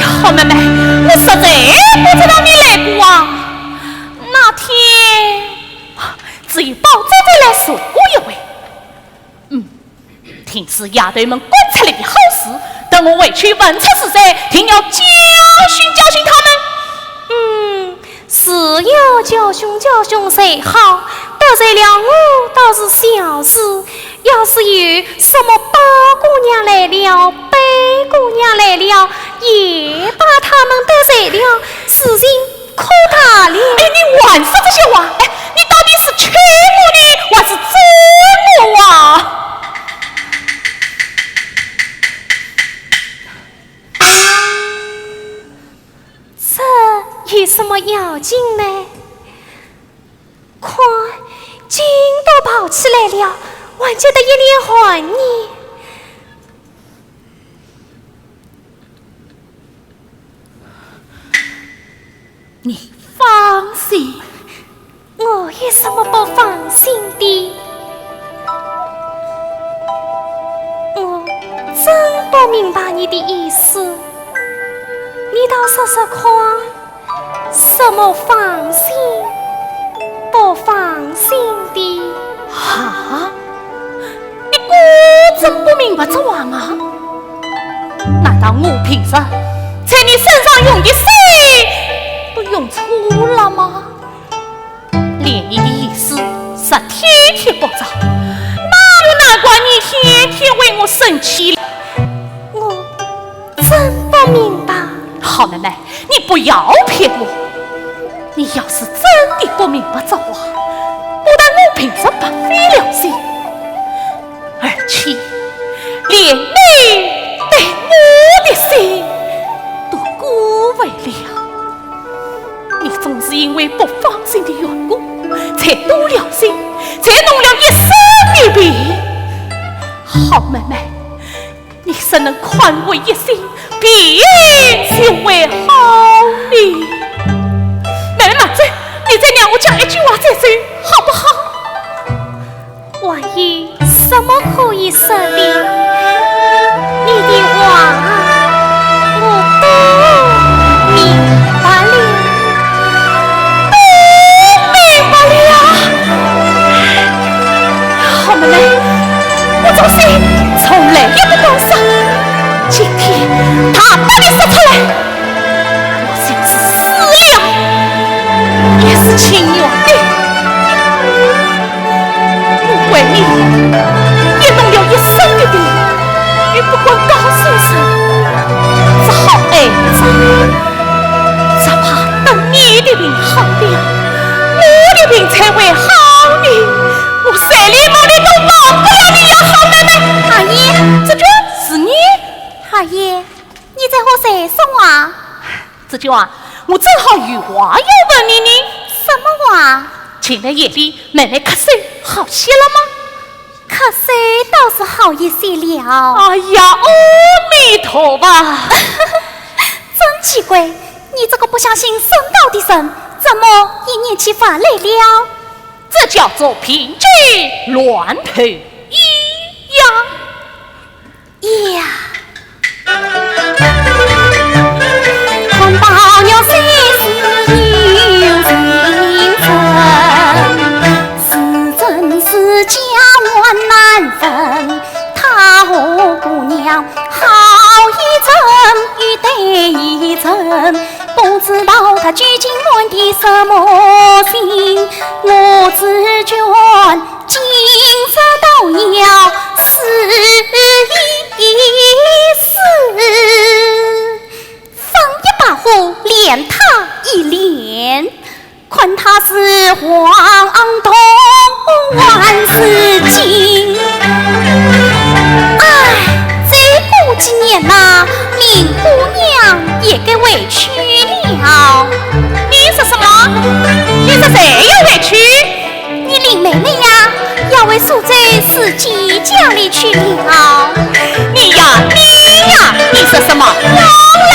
呀，好妹妹，我实在不知道你来过啊。那天，只有宝姐姐来坐过一回。嗯，定是丫头们观察力的好事，等我回去问出是谁，定要教训教训他们。嗯，是要教训教训才好，得罪了我倒是小事，要是有什么宝姑娘来了，贝姑娘来了，也把他们得罪了，事情 可大了。哎，你还说这些话？哎，你到底是气我呢，还是咒我啊？这有什么要紧呢？看，筋都暴起来了，还觉得一脸汗呢。 你放心。我有什么不放心的？我真不明白你的意思，你倒说说看，什么放心不放心的？啊？你果真不明白这话啊？ 难道我平时在你身上用的心都用错了吗？连你的意思是天天不着，那又难怪你天天为我生气了。我真不明白。好妹妹，你不要骗我。你要是真的不明白这话，不但我平时白费了心， 而且连你对我的心都辜负了。你总是因为不放心的缘故，才多了心，才弄了一身的病。好妹妹，你若能宽慰一心，病就会好的。妹妹慢走，你再让我讲一句话再走，好不好？ 还有什么可以说的？你的话我都明白了，都明白了。好妹妹，我这个心从来也不敢说，今天大胆地说出来。 我就是死了，也是情愿的。我为你也弄了一身的病，也不敢告诉人，只好挨着，只怕等你的病好了，我的病才会好的。我谁里哪里都饶不了你呀，好妹妹。二爷，这就是你？二爷， 你在和谁说话？紫鹃啊，我正好有话要问你呢。什么话？前两夜里，妹妹咳嗽好些了吗？咳嗽倒是好一些了。哎呀，阿弥陀佛！真奇怪，你这个不相信神道的人，怎么也念起法来了？这叫做病急乱投医呀。 呀。什么心，我只觉今日倒要试一试。放一把火，炼他一炼，看他是黄铜还是金。唉，再过几年呐，林姑娘也该回去了。你说什么？你说谁要回去？你林妹妹呀，要回苏州自己家里去了。你呀，你呀，你说什么？要嘞！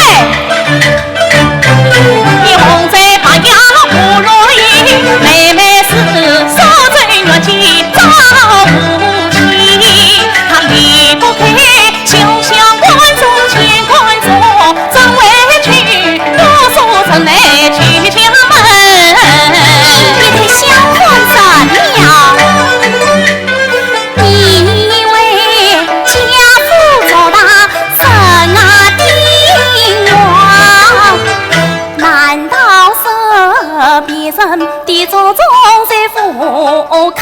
你太小看人了。你以为家父做大，生啊的王，难道是别人的祖宗在扶靠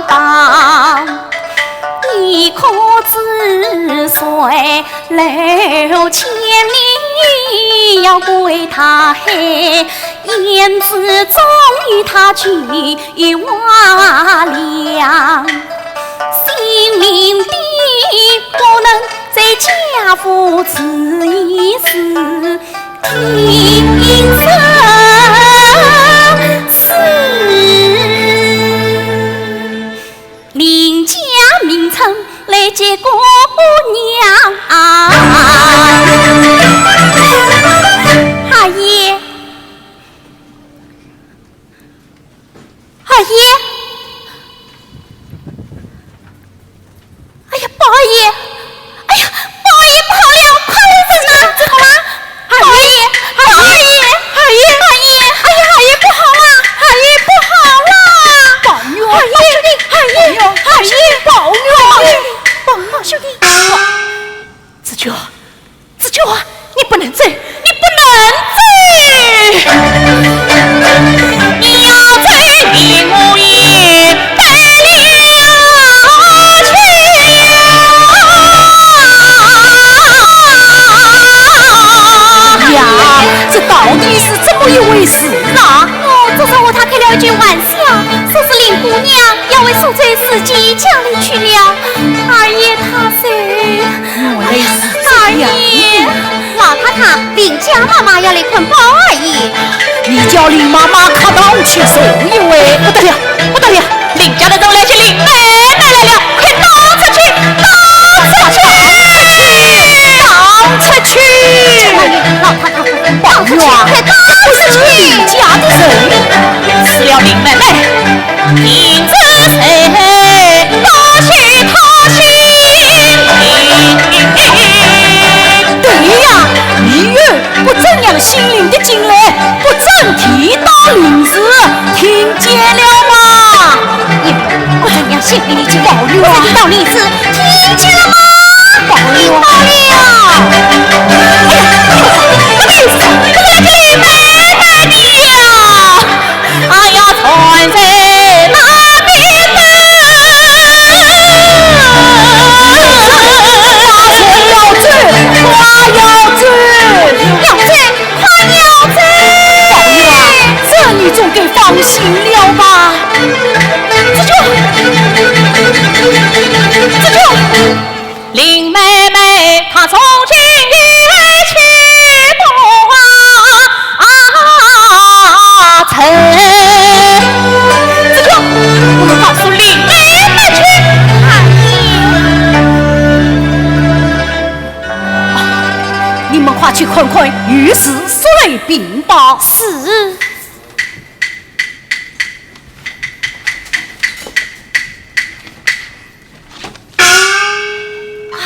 旁？你可知谁 楼千里要归他海，胭脂终与他俱瓦梁。性命的不能在家父此一事，听生死。 林家名称来接姑娘啊。二爷，二爷，哎呀，宝二爷， 哎呀，宝二爷不好了，快来人呐！怎么了？二爷，二爷，二爷，二爷，二爷，哎呀，二爷不好了，二爷不好了！宝玉啊，二爷，二爷，二爷，宝玉啊，宝玉兄弟，紫鹃，紫鹃啊，你不能走，你不能走！你要走，你我也 呀，这到底是怎么一回事啊？哦，只是和他开了一句玩笑，说是林姑娘要回苏州自己家里去了。二爷他说，原来是这样。二爷，老太太，林家妈妈要来看宝二爷。你叫林妈妈客堂去坐一会。不得了，不得了，林家的人来接林妹妹来了，快逃出去，逃出去，逃出去！老太太，宝玉啊，快逃出去！林家的人，除了林妹妹，林子成都是他姓林。对呀，你越 不准让姓林的进来，不准提到林氏，听见了吗？你不准让姓林的进来，不准提到林氏，听见了吗？听到了。哎呀，不好意思，不要听妹妹的呀。 哎呀，传在那边的。快要走，快要走。要走，快要走。宝玉啊，这你总该放心了吧？这就，这就。 林妹妹她从今以后去不啊成。这个，我们告诉林妹妹去。啊，你们快去看看有事速来禀报。是。 唉，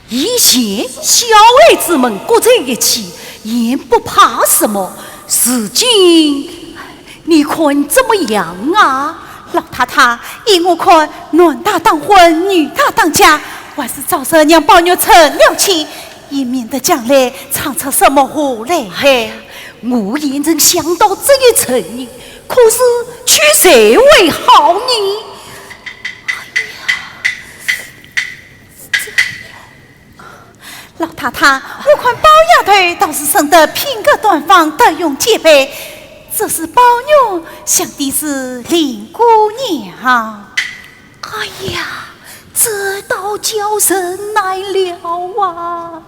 以前小孩子们各在一起，也不怕什么，如今你看怎么样啊？老太太，依我看，男大当婚，女大当嫁，还是早日让宝玉成了亲，也免得将来闯出什么祸来。嘿，我也曾想到这一层呢，可是取谁为好呢？哎呀，这……老太太，我看宝丫头倒是生得品格端方，德容兼备，这是宝玉，想必是林姑娘。哎呀，这倒叫人难了啊！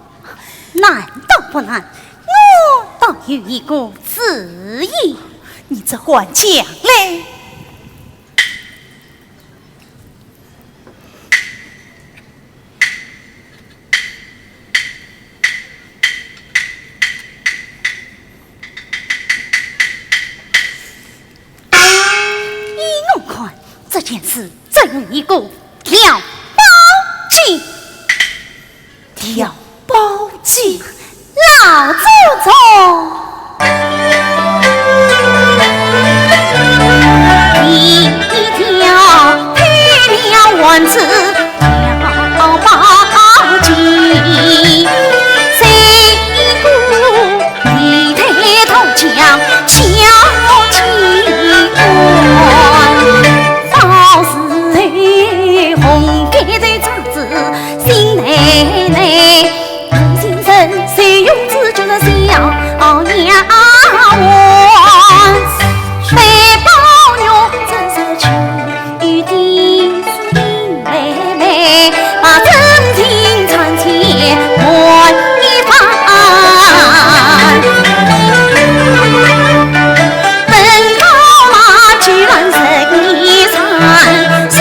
难倒不难，我倒有一个主意。你只管讲来。 依我看，这件事只有一个，调包计。调包计？老祖宗！你一条配了丸子调包计，谁一个 一抬头将小姐看，倒是红盖头罩子心内内，无情人谁用之就是小丫鬟，被宝玉真是去 与的是林妹妹，把真情唱且慢一番。等到那举兰成一场，生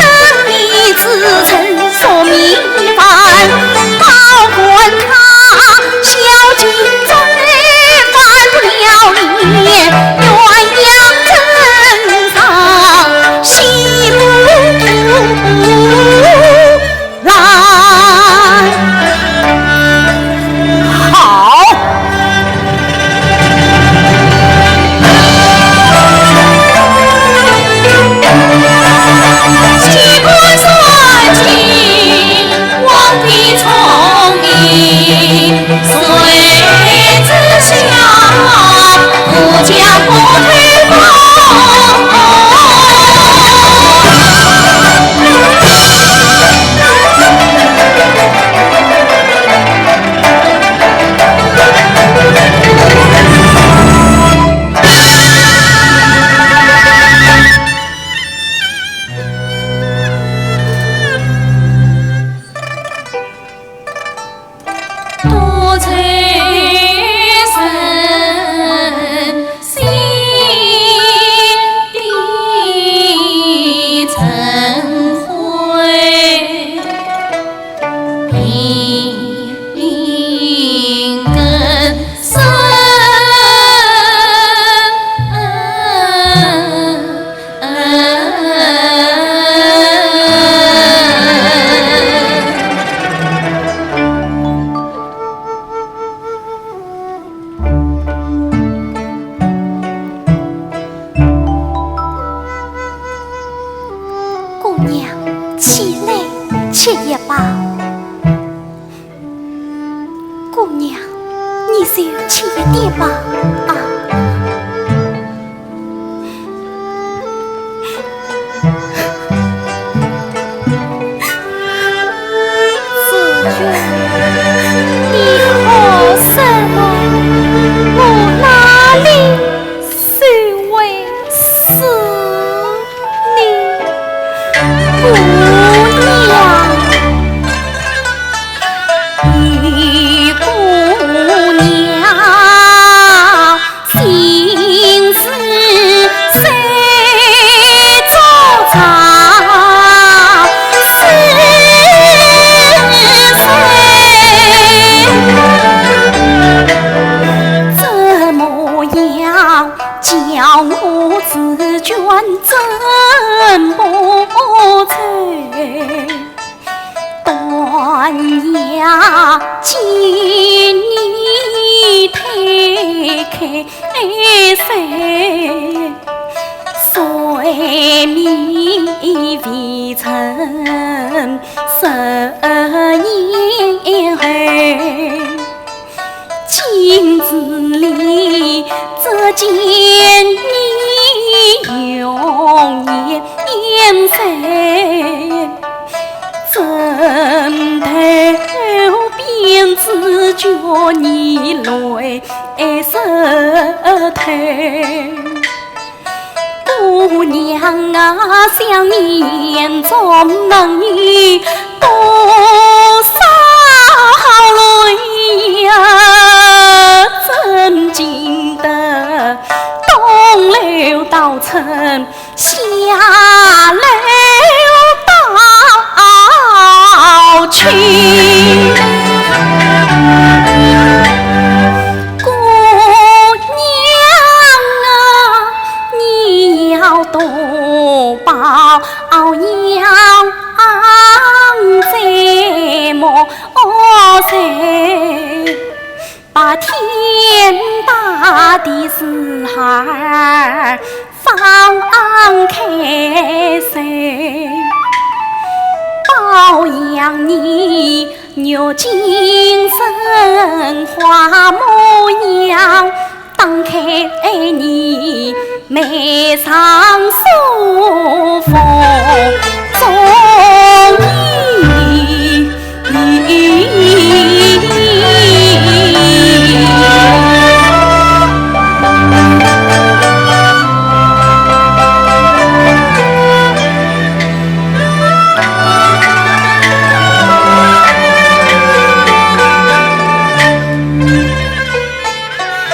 米煮成熟米饭，保管她孝敬再犯了孽，鸳鸯枕上 喜不来。好。姑娘，起来，吃一饱。 姑娘，你就轻一点吧，啊。紫鹃，你哭什么？我哪里 谁会是你姑娘？你姑娘心事谁做主？是谁？怎么样 叫我紫鹃真不愁，断崖见你推开手，睡眠未曾十年后，镜子里见你容颜颜色，枕头边只觉你泪湿透。姑娘啊，想你眼中能有多少泪呀？怎经得东流到春，西流到秋？姑娘啊，你要多保养，这么哦谁 把天大的事儿放开些，保养你玉京生花模样，打开你眉上书房中意。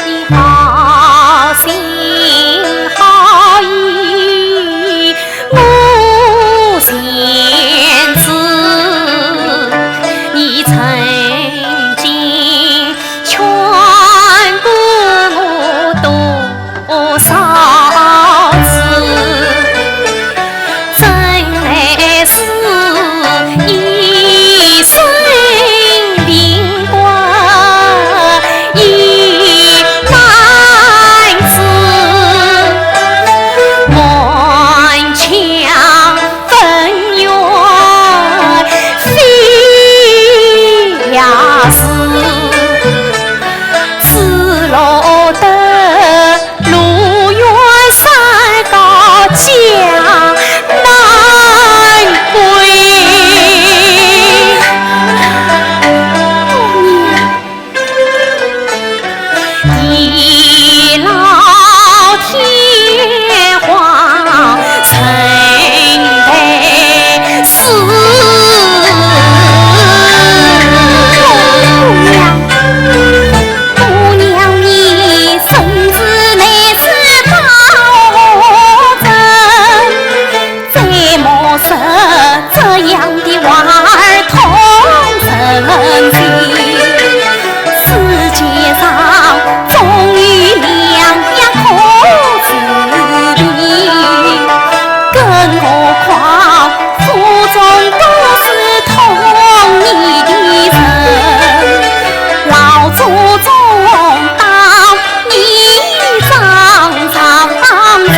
你好心好意，我贤子，你曾经劝过我多少次，真乃是一生平 一男子，满腔恩怨飞呀似，只落得 路远山高家难归。地老天荒，人待世。姑娘， 姑娘你身子乃是高人，怎么说这样的话儿痛人心？世界上总有两样苦之地，更何况府中都是痛你的人，老祖宗 当你丈丈人，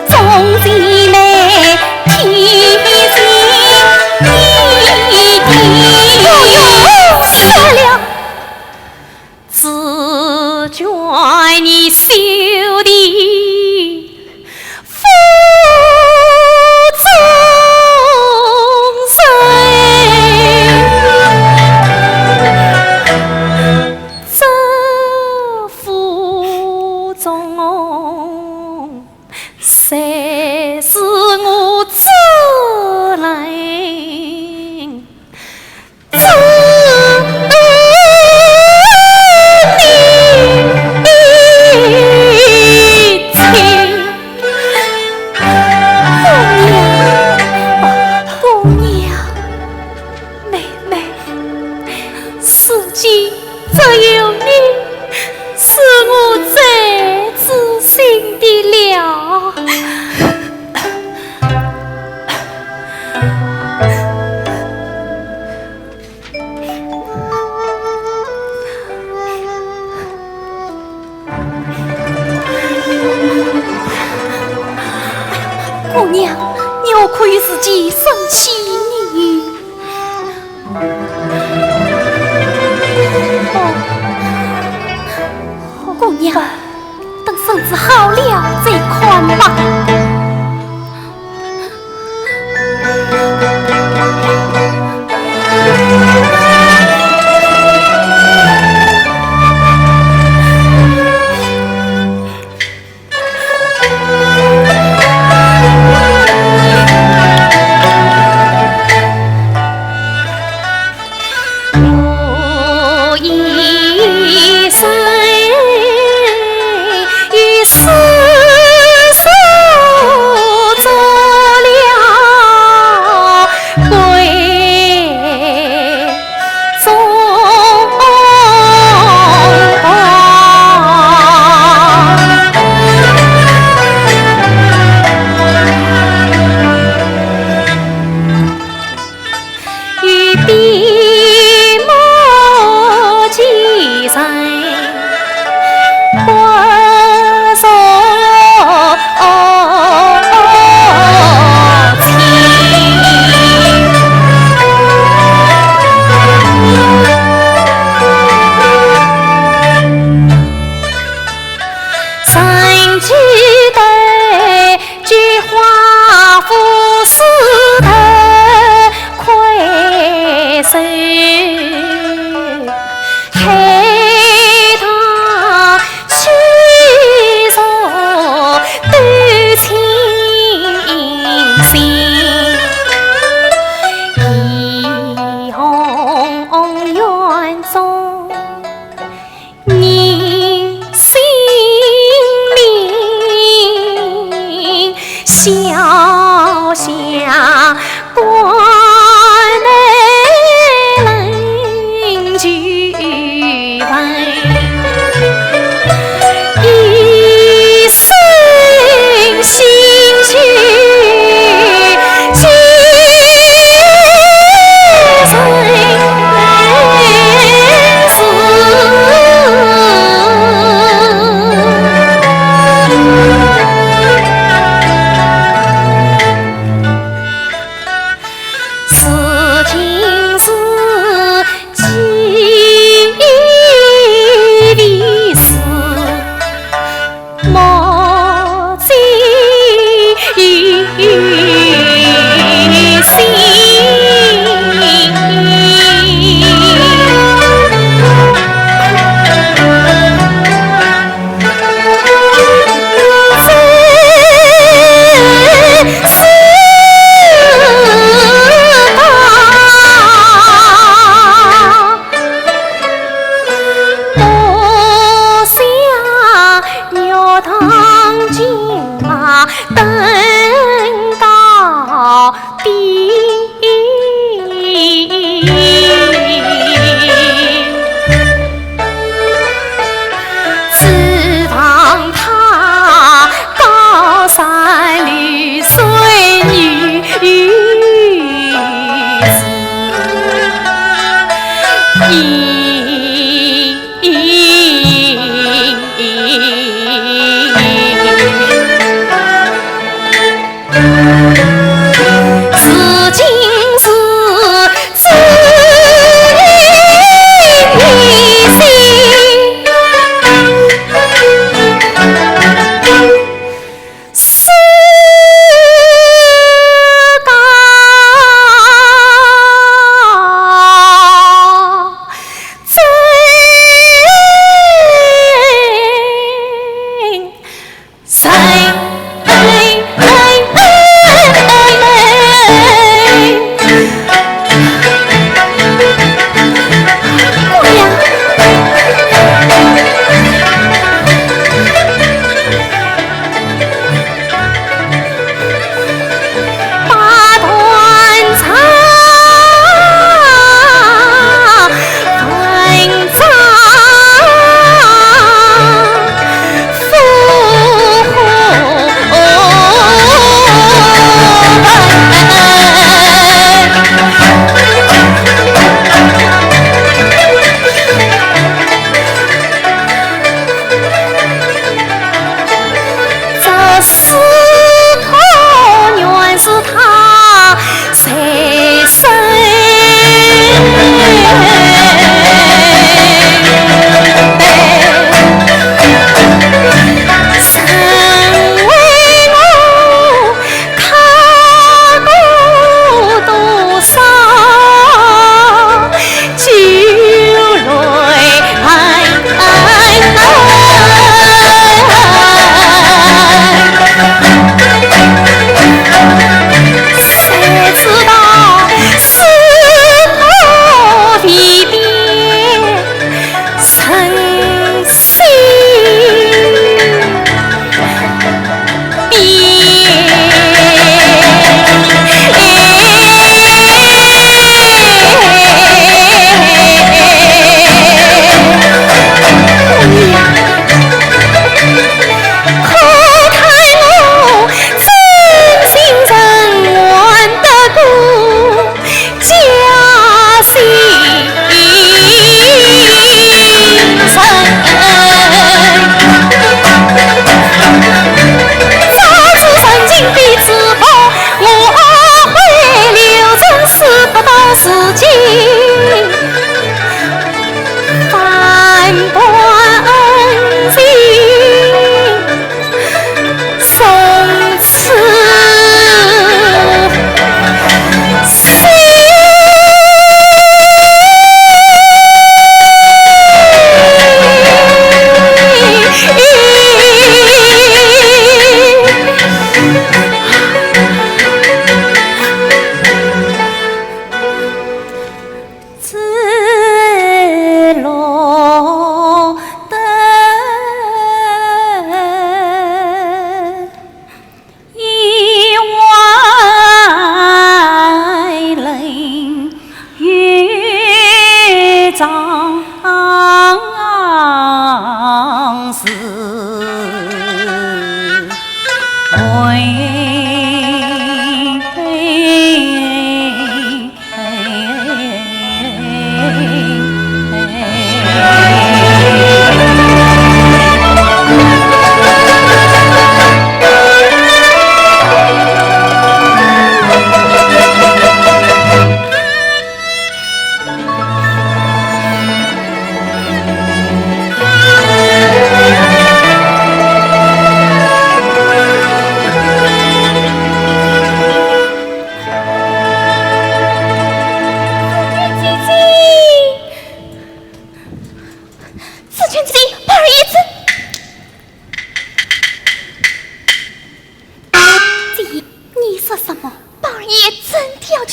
总是没提醒你的。哎呦，死了！只劝你休提 府中人，这府中才是我主人。 之地。姑娘，姑娘，妹妹，如今只有你是我最知心的了。 姑娘，你何苦与自己生气呢？哦，姑娘，日子好了再看吧。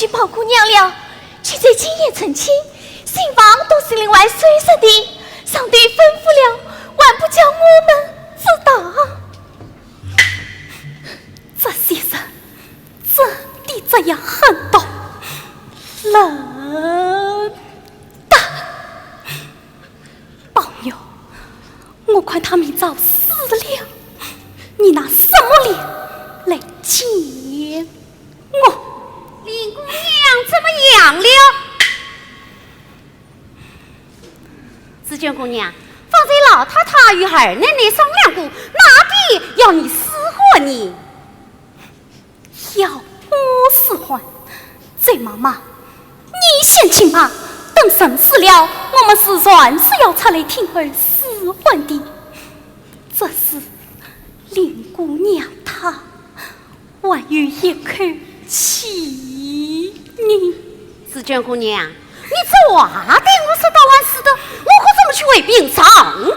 去宝姑娘了，去在今夜成亲，新房都是另外收拾的，上帝吩咐了，还不叫我们知道。这些人真的这样狠毒、冷淡？宝玉，我看他明早死了，你拿什么脸来见我？林姑娘怎么样了？紫鹃姑娘，方才老太太与二奶奶商量过，哪里要你使唤呢？ 要我使唤？周妈妈，你先请吧，等人死了，我们自然是要出来听候使唤的。只是林姑娘她还有一口气呢。紫鹃姑娘，你这话对我说道还是的，我可怎么去回禀上头呢？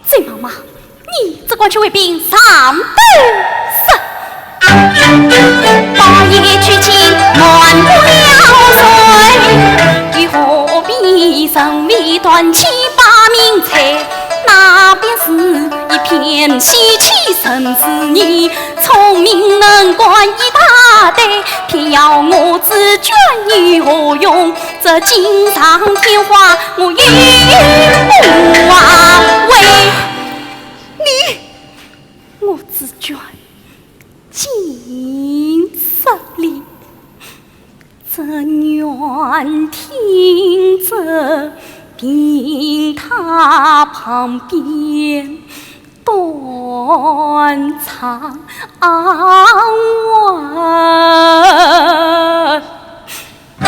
周妈妈，你只管去回禀上头说。 你，我紫鹃尽失礼，只愿听着病榻旁边断肠啊。 哎，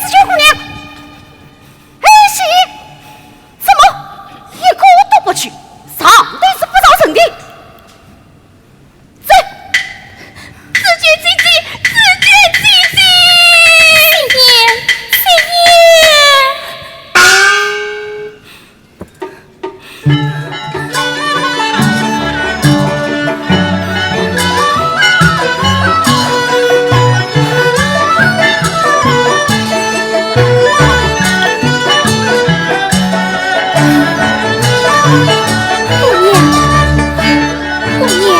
紫鹃姑娘，哎，是，怎么一个都不去？上头是不招人的。 走，紫鹃姐姐，紫鹃姐姐。雪雁，雪雁。姑娘。 姑娘，姑娘，姑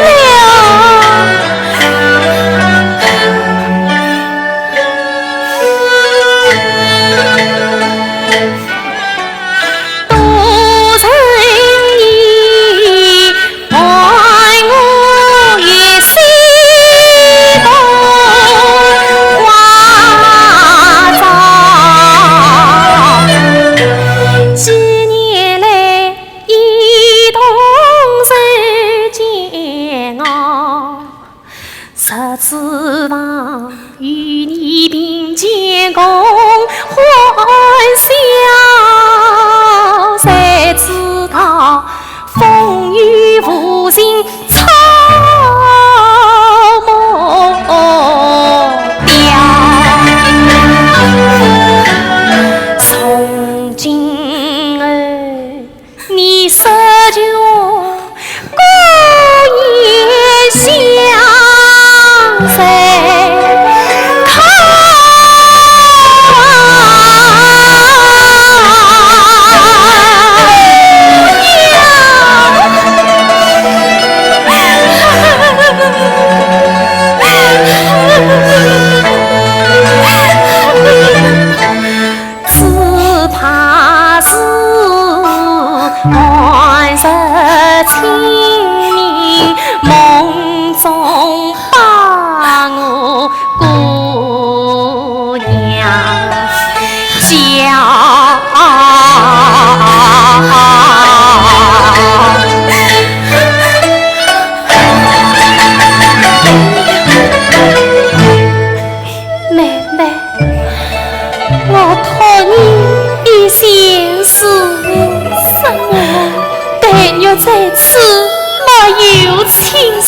娘。笑，谁知道风雨无情草木雕。从今后，你说就 孤雁相随靠啊。只怕是寒食清明，梦中把我姑娘叫。妹妹， 我托你一线事，生活待遇在此没有亲人，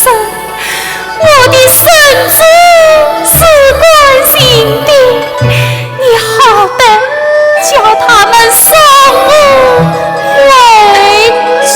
我的身子是干净的，你好歹叫他们送我回去。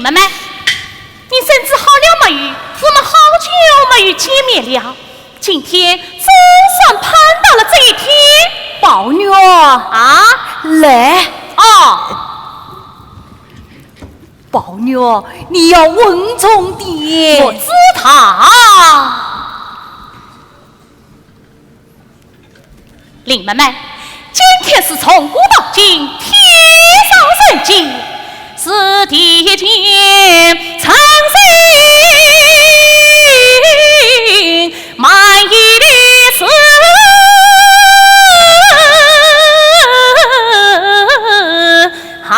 妹妹，你身子好了没有？我们好久没有见面了，今天总算盼到了这一天。宝玉啊，来。哦。宝玉，你要稳重点。我知道。林妹妹，今天是从古到今，天上人间，是地间称心满意的事。啊。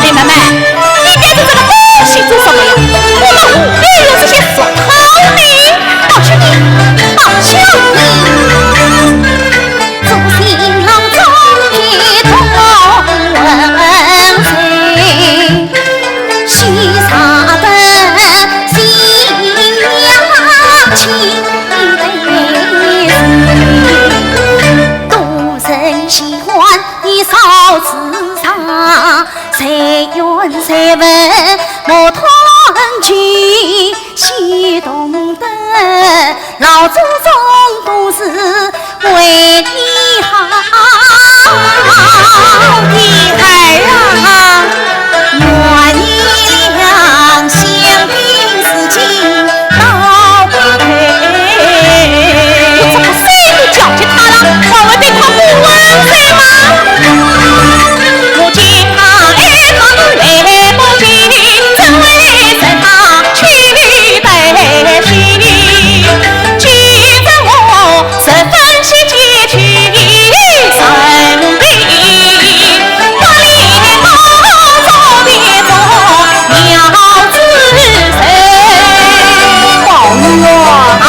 林妹妹，你带着这个东西做什么呀？我们湖边有这些石头呢，抱去你，抱去你。我这个谁都叫起他了，我们得快过来嘛。宝玉啊，啊？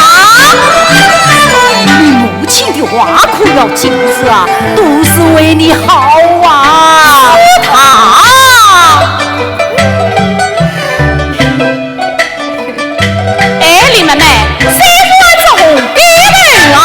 你母亲的话可要记住啊，都是为你好啊。是他。 哎，林妹妹，谁说这红边人啊？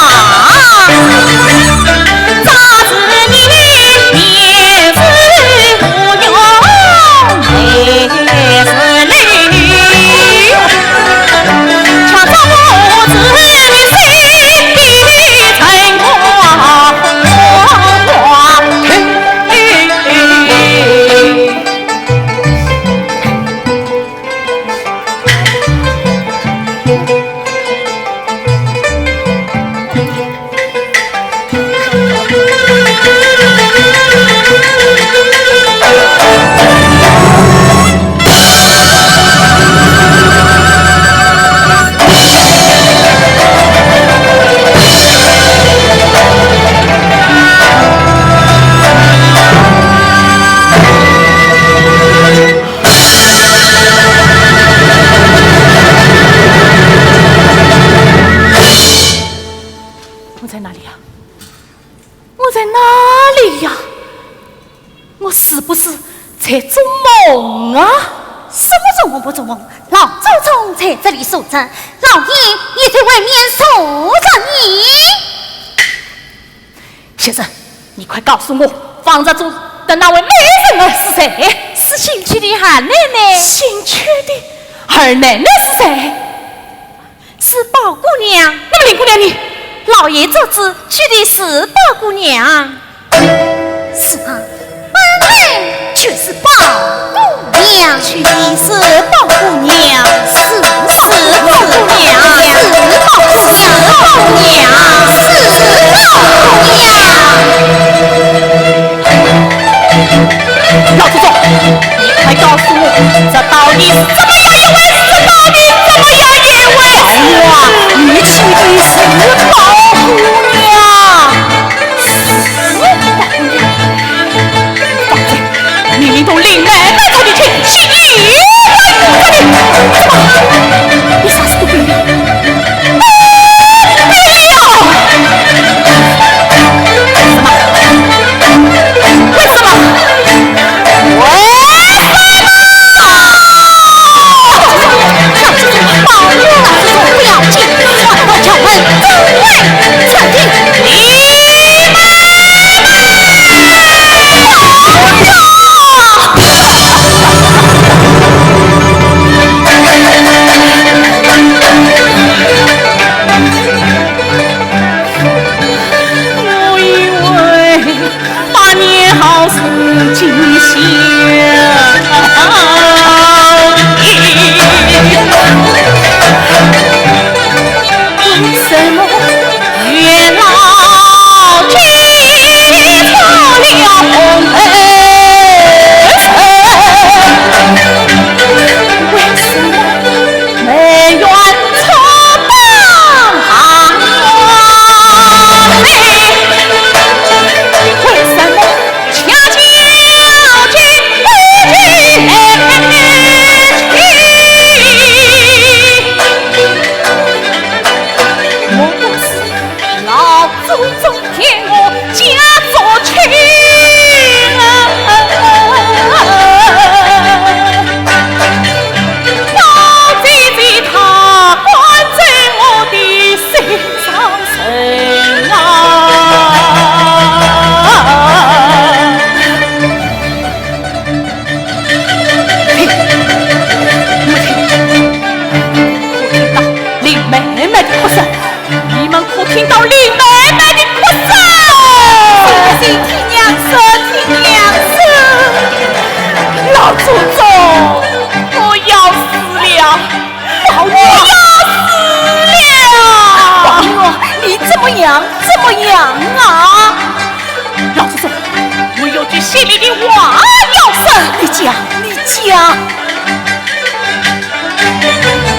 我是不是在做梦啊？什么做梦不做梦？老祖宗在这里坐着，老爷也在外面坐着呢。先生，你快告诉我，方才做的那位美人儿是谁？是新娶的二奶奶。新娶的二奶奶是谁？是宝姑娘。那么林姑娘呢？老爷做主娶的是宝姑娘。是啊，本来就是宝姑娘。娶的是宝姑娘，是，是宝姑娘，是宝姑娘，是宝姑娘，是宝姑娘。老祖宗，你快告诉我，这到底是怎么样一回事？这到底怎么样一回事？哎呀，你娶的是宝姑娘。放开，明明同林妹妹做的亲，是你在这里，怎么？你啥事都不明白。 我以为百年好事尽现。为什么月老见错了红梅人？为什么 梅园错把花开，为什么恰巧见不及爱情？莫不是老祖宗 骗我假作亲啊！到底是他灌醉我的心上人啊！ 听，你们听，可听到林妹妹的哭声？你们可听到林妹妹的哭声？听娘说，听娘说。老祖宗，我要死了！宝玉，我要死了！宝玉，你怎么样？怎么样啊？ 老祖宗，我有句心里的话要说。你讲，你讲。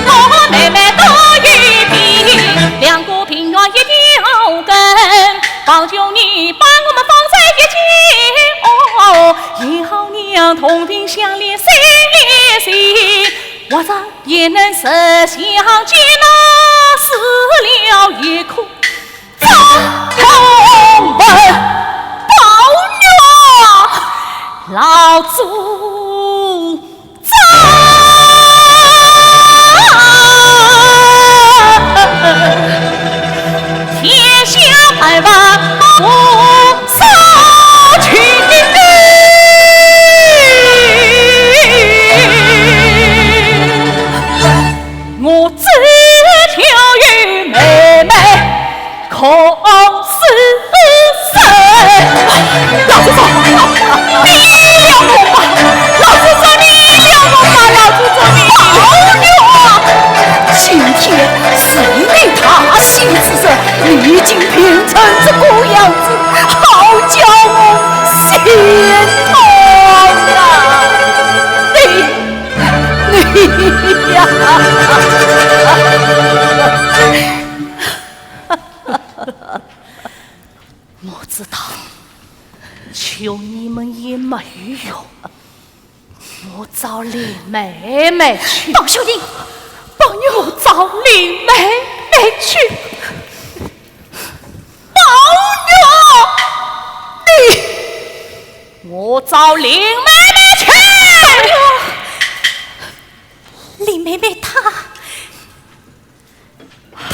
我和妹妹都有病，两个病源一条根，望求你帮我们方才一起，哦，也好让同病相怜心一心，或者也能实相见，那死了一哭 张同文，宝玉啊，老祖宗，天下万万不少情。我只求与妹妹 共此生。老祖宗，你饶我吧！老祖宗，你饶我吧！老祖宗，你饶我！今天是你大喜之日，你竟病成这个样子，好叫我心痛啊！你，你呀！ 我知道，求你们也没有用，我找林妹妹去。宝兄弟，宝玉，我找林妹妹去。宝玉，你，我我找林妹妹去。林妹妹她，她，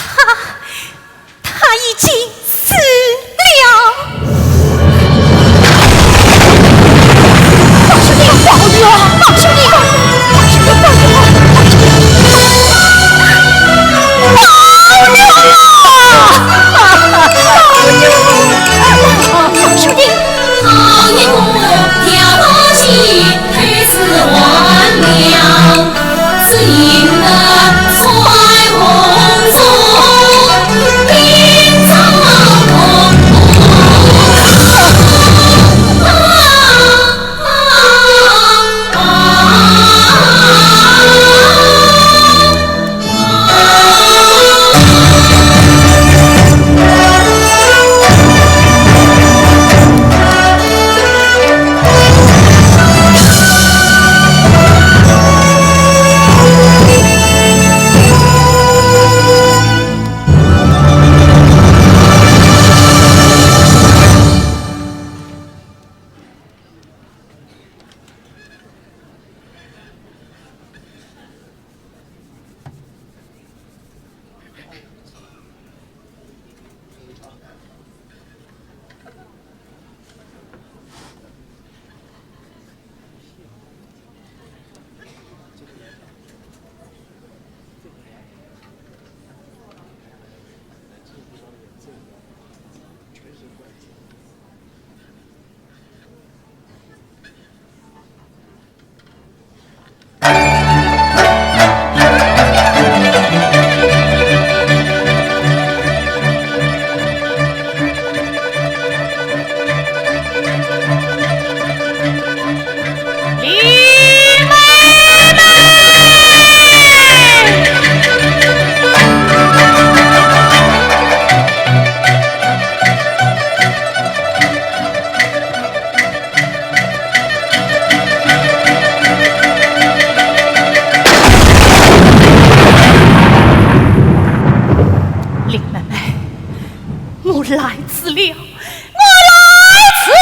她已经死了。宝兄弟，宝兄弟，宝兄弟，宝兄弟，宝兄弟。 林妹妹，我来迟了，我来迟了。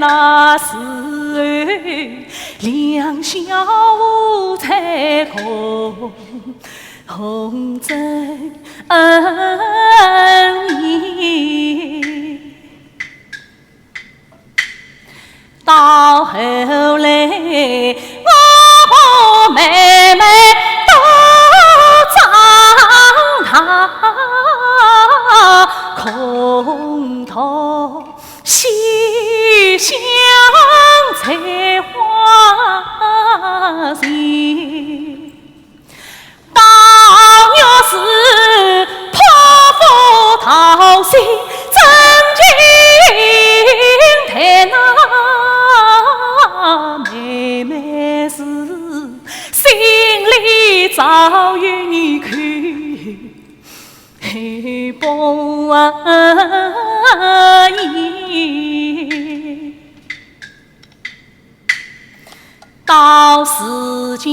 那时候，两小无猜，共争恩义。到后来，我和妹妹都长大，共同 西厢采花情。到月是托付桃心真情淡，那妹妹是心里早有你去。 不疑。到如今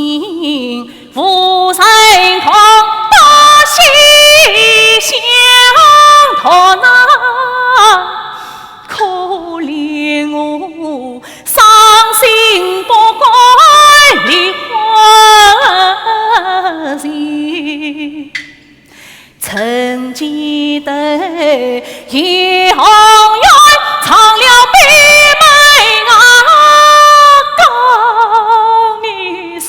无人同，到西厢同啊，可怜我伤心不敢离花情。 曾记得颐和园，唱了闭门啊，告你是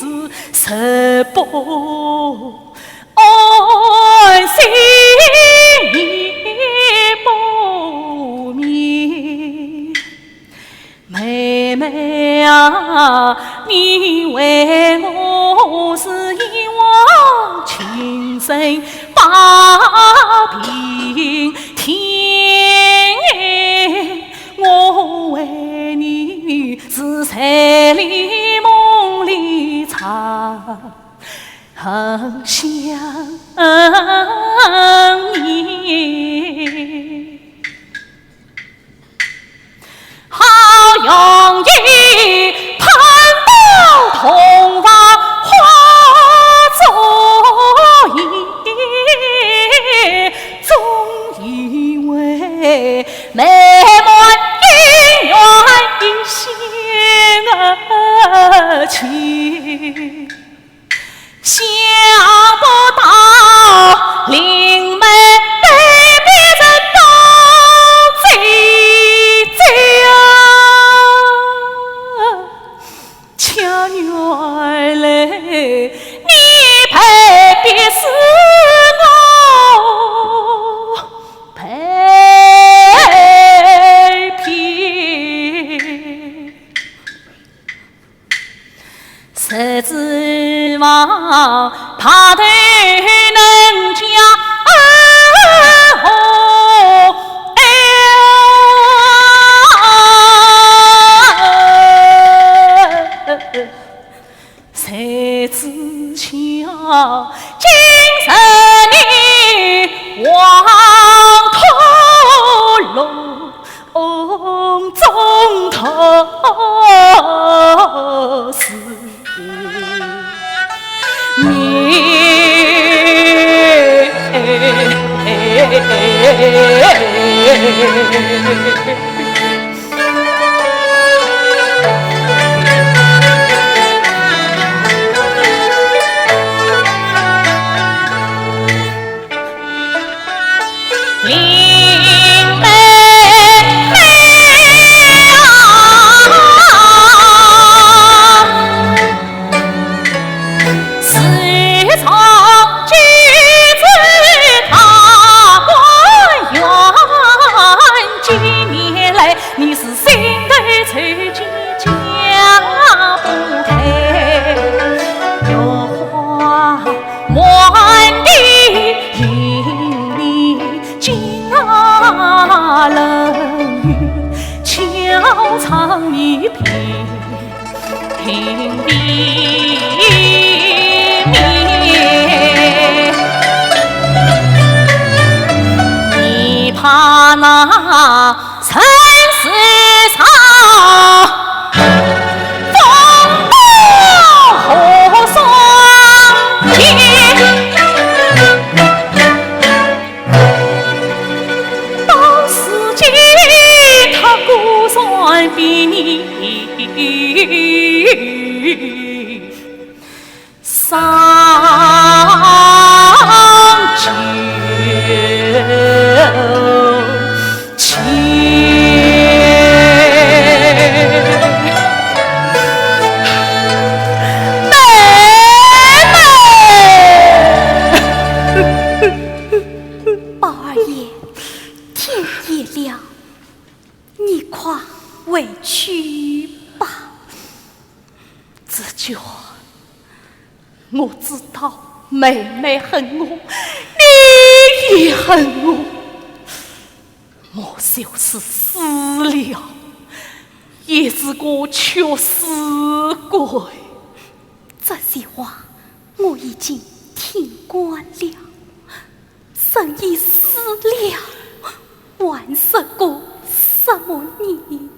誓不安心你不明。 妹妹啊，你为我是一往情深把平添，我为你是在里梦里长想你。 好容易盼到洞房花烛夜，总以为美满姻缘一线牵。 想不到林妹被别人都追追啊，恰原来你被别是我被骗。 谁指望大头能将恩和爱？谁知晓今日你黄土路 中途是你。林妹妹啊，自从举子大观园，几年来你是心头愁结解不开，月花 满地寻你，今啊冷雨敲窗你屏屏闭。你怕那 尘世上风刀和霜剑，到如今他孤身比你上去。妹妹。宝二爷，天也亮， 你快回去吧。紫鹃，我知道妹妹恨我，你也恨我。我就是死了，也是个屈死鬼。这些话我已经听惯了。 人已死了，还说个什么呢？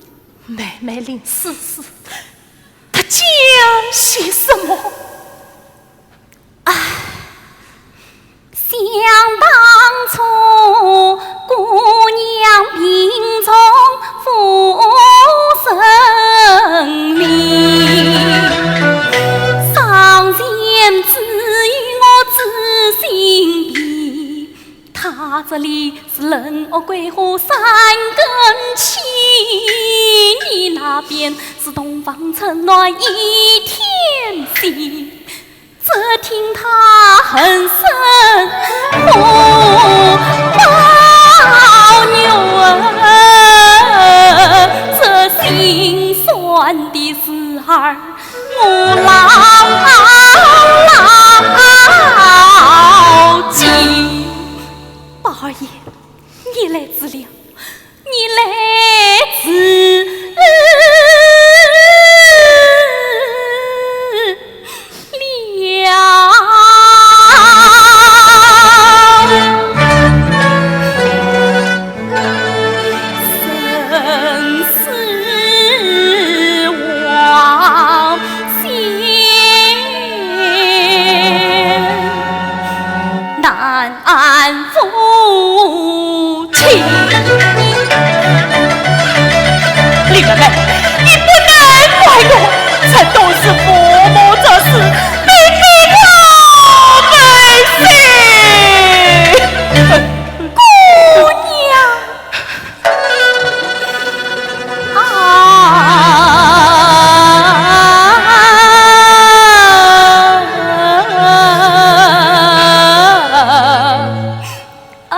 妹妹临死时，她讲些什么？唉，想当初，姑娘病重 夫人里，上前只与我知心比。她这里是冷恶桂花三更起，你那边是洞房春暖一天稀。 只听她恨声不报，女儿，这心酸的事儿我牢牢记。宝二爷，你来迟了。 你来迟了。生死往前，难 安夫妻。林妹妹，你不能怪我，这都是父母之事，你非我非心。姑娘。 啊，啊，啊，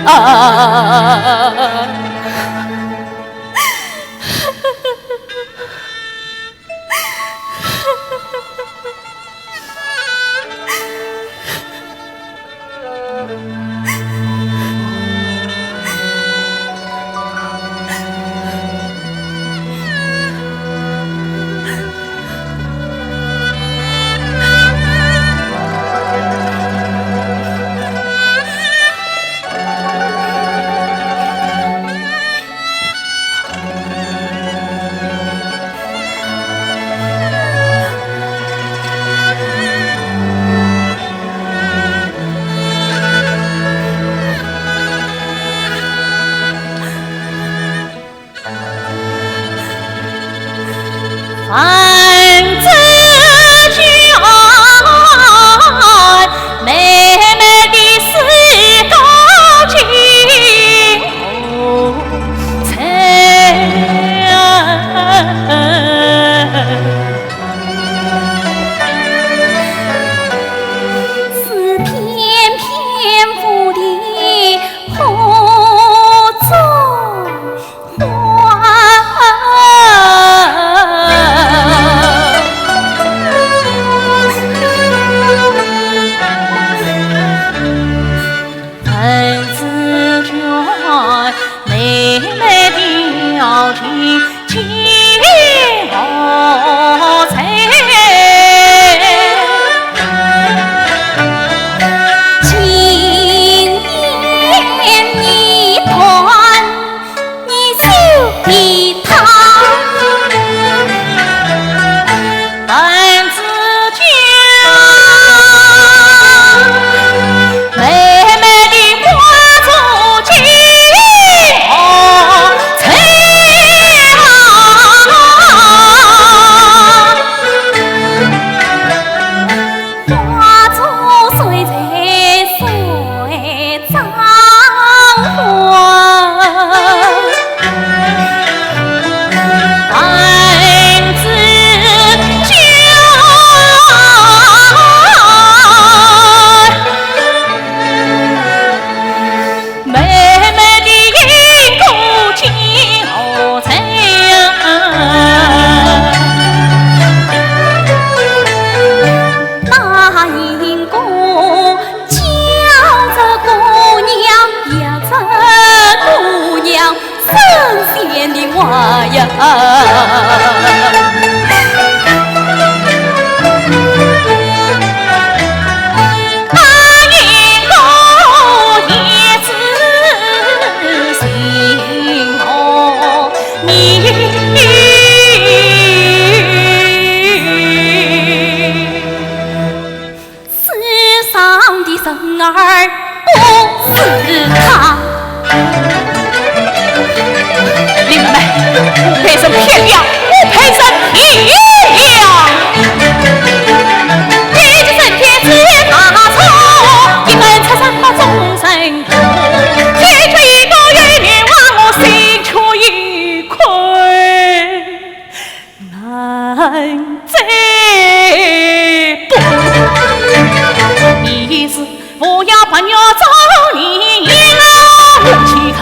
啊。答应过，叫这姑娘，也这姑娘，神仙的话呀。答应过，也只信我。 你世上的人儿不是他。林妹妹，我被人骗了，我被人骗了。你这人骗子大错，你们出什么众生 解决一个冤枉，我心却已苦，难再不。你是不要把我做你了，我去看。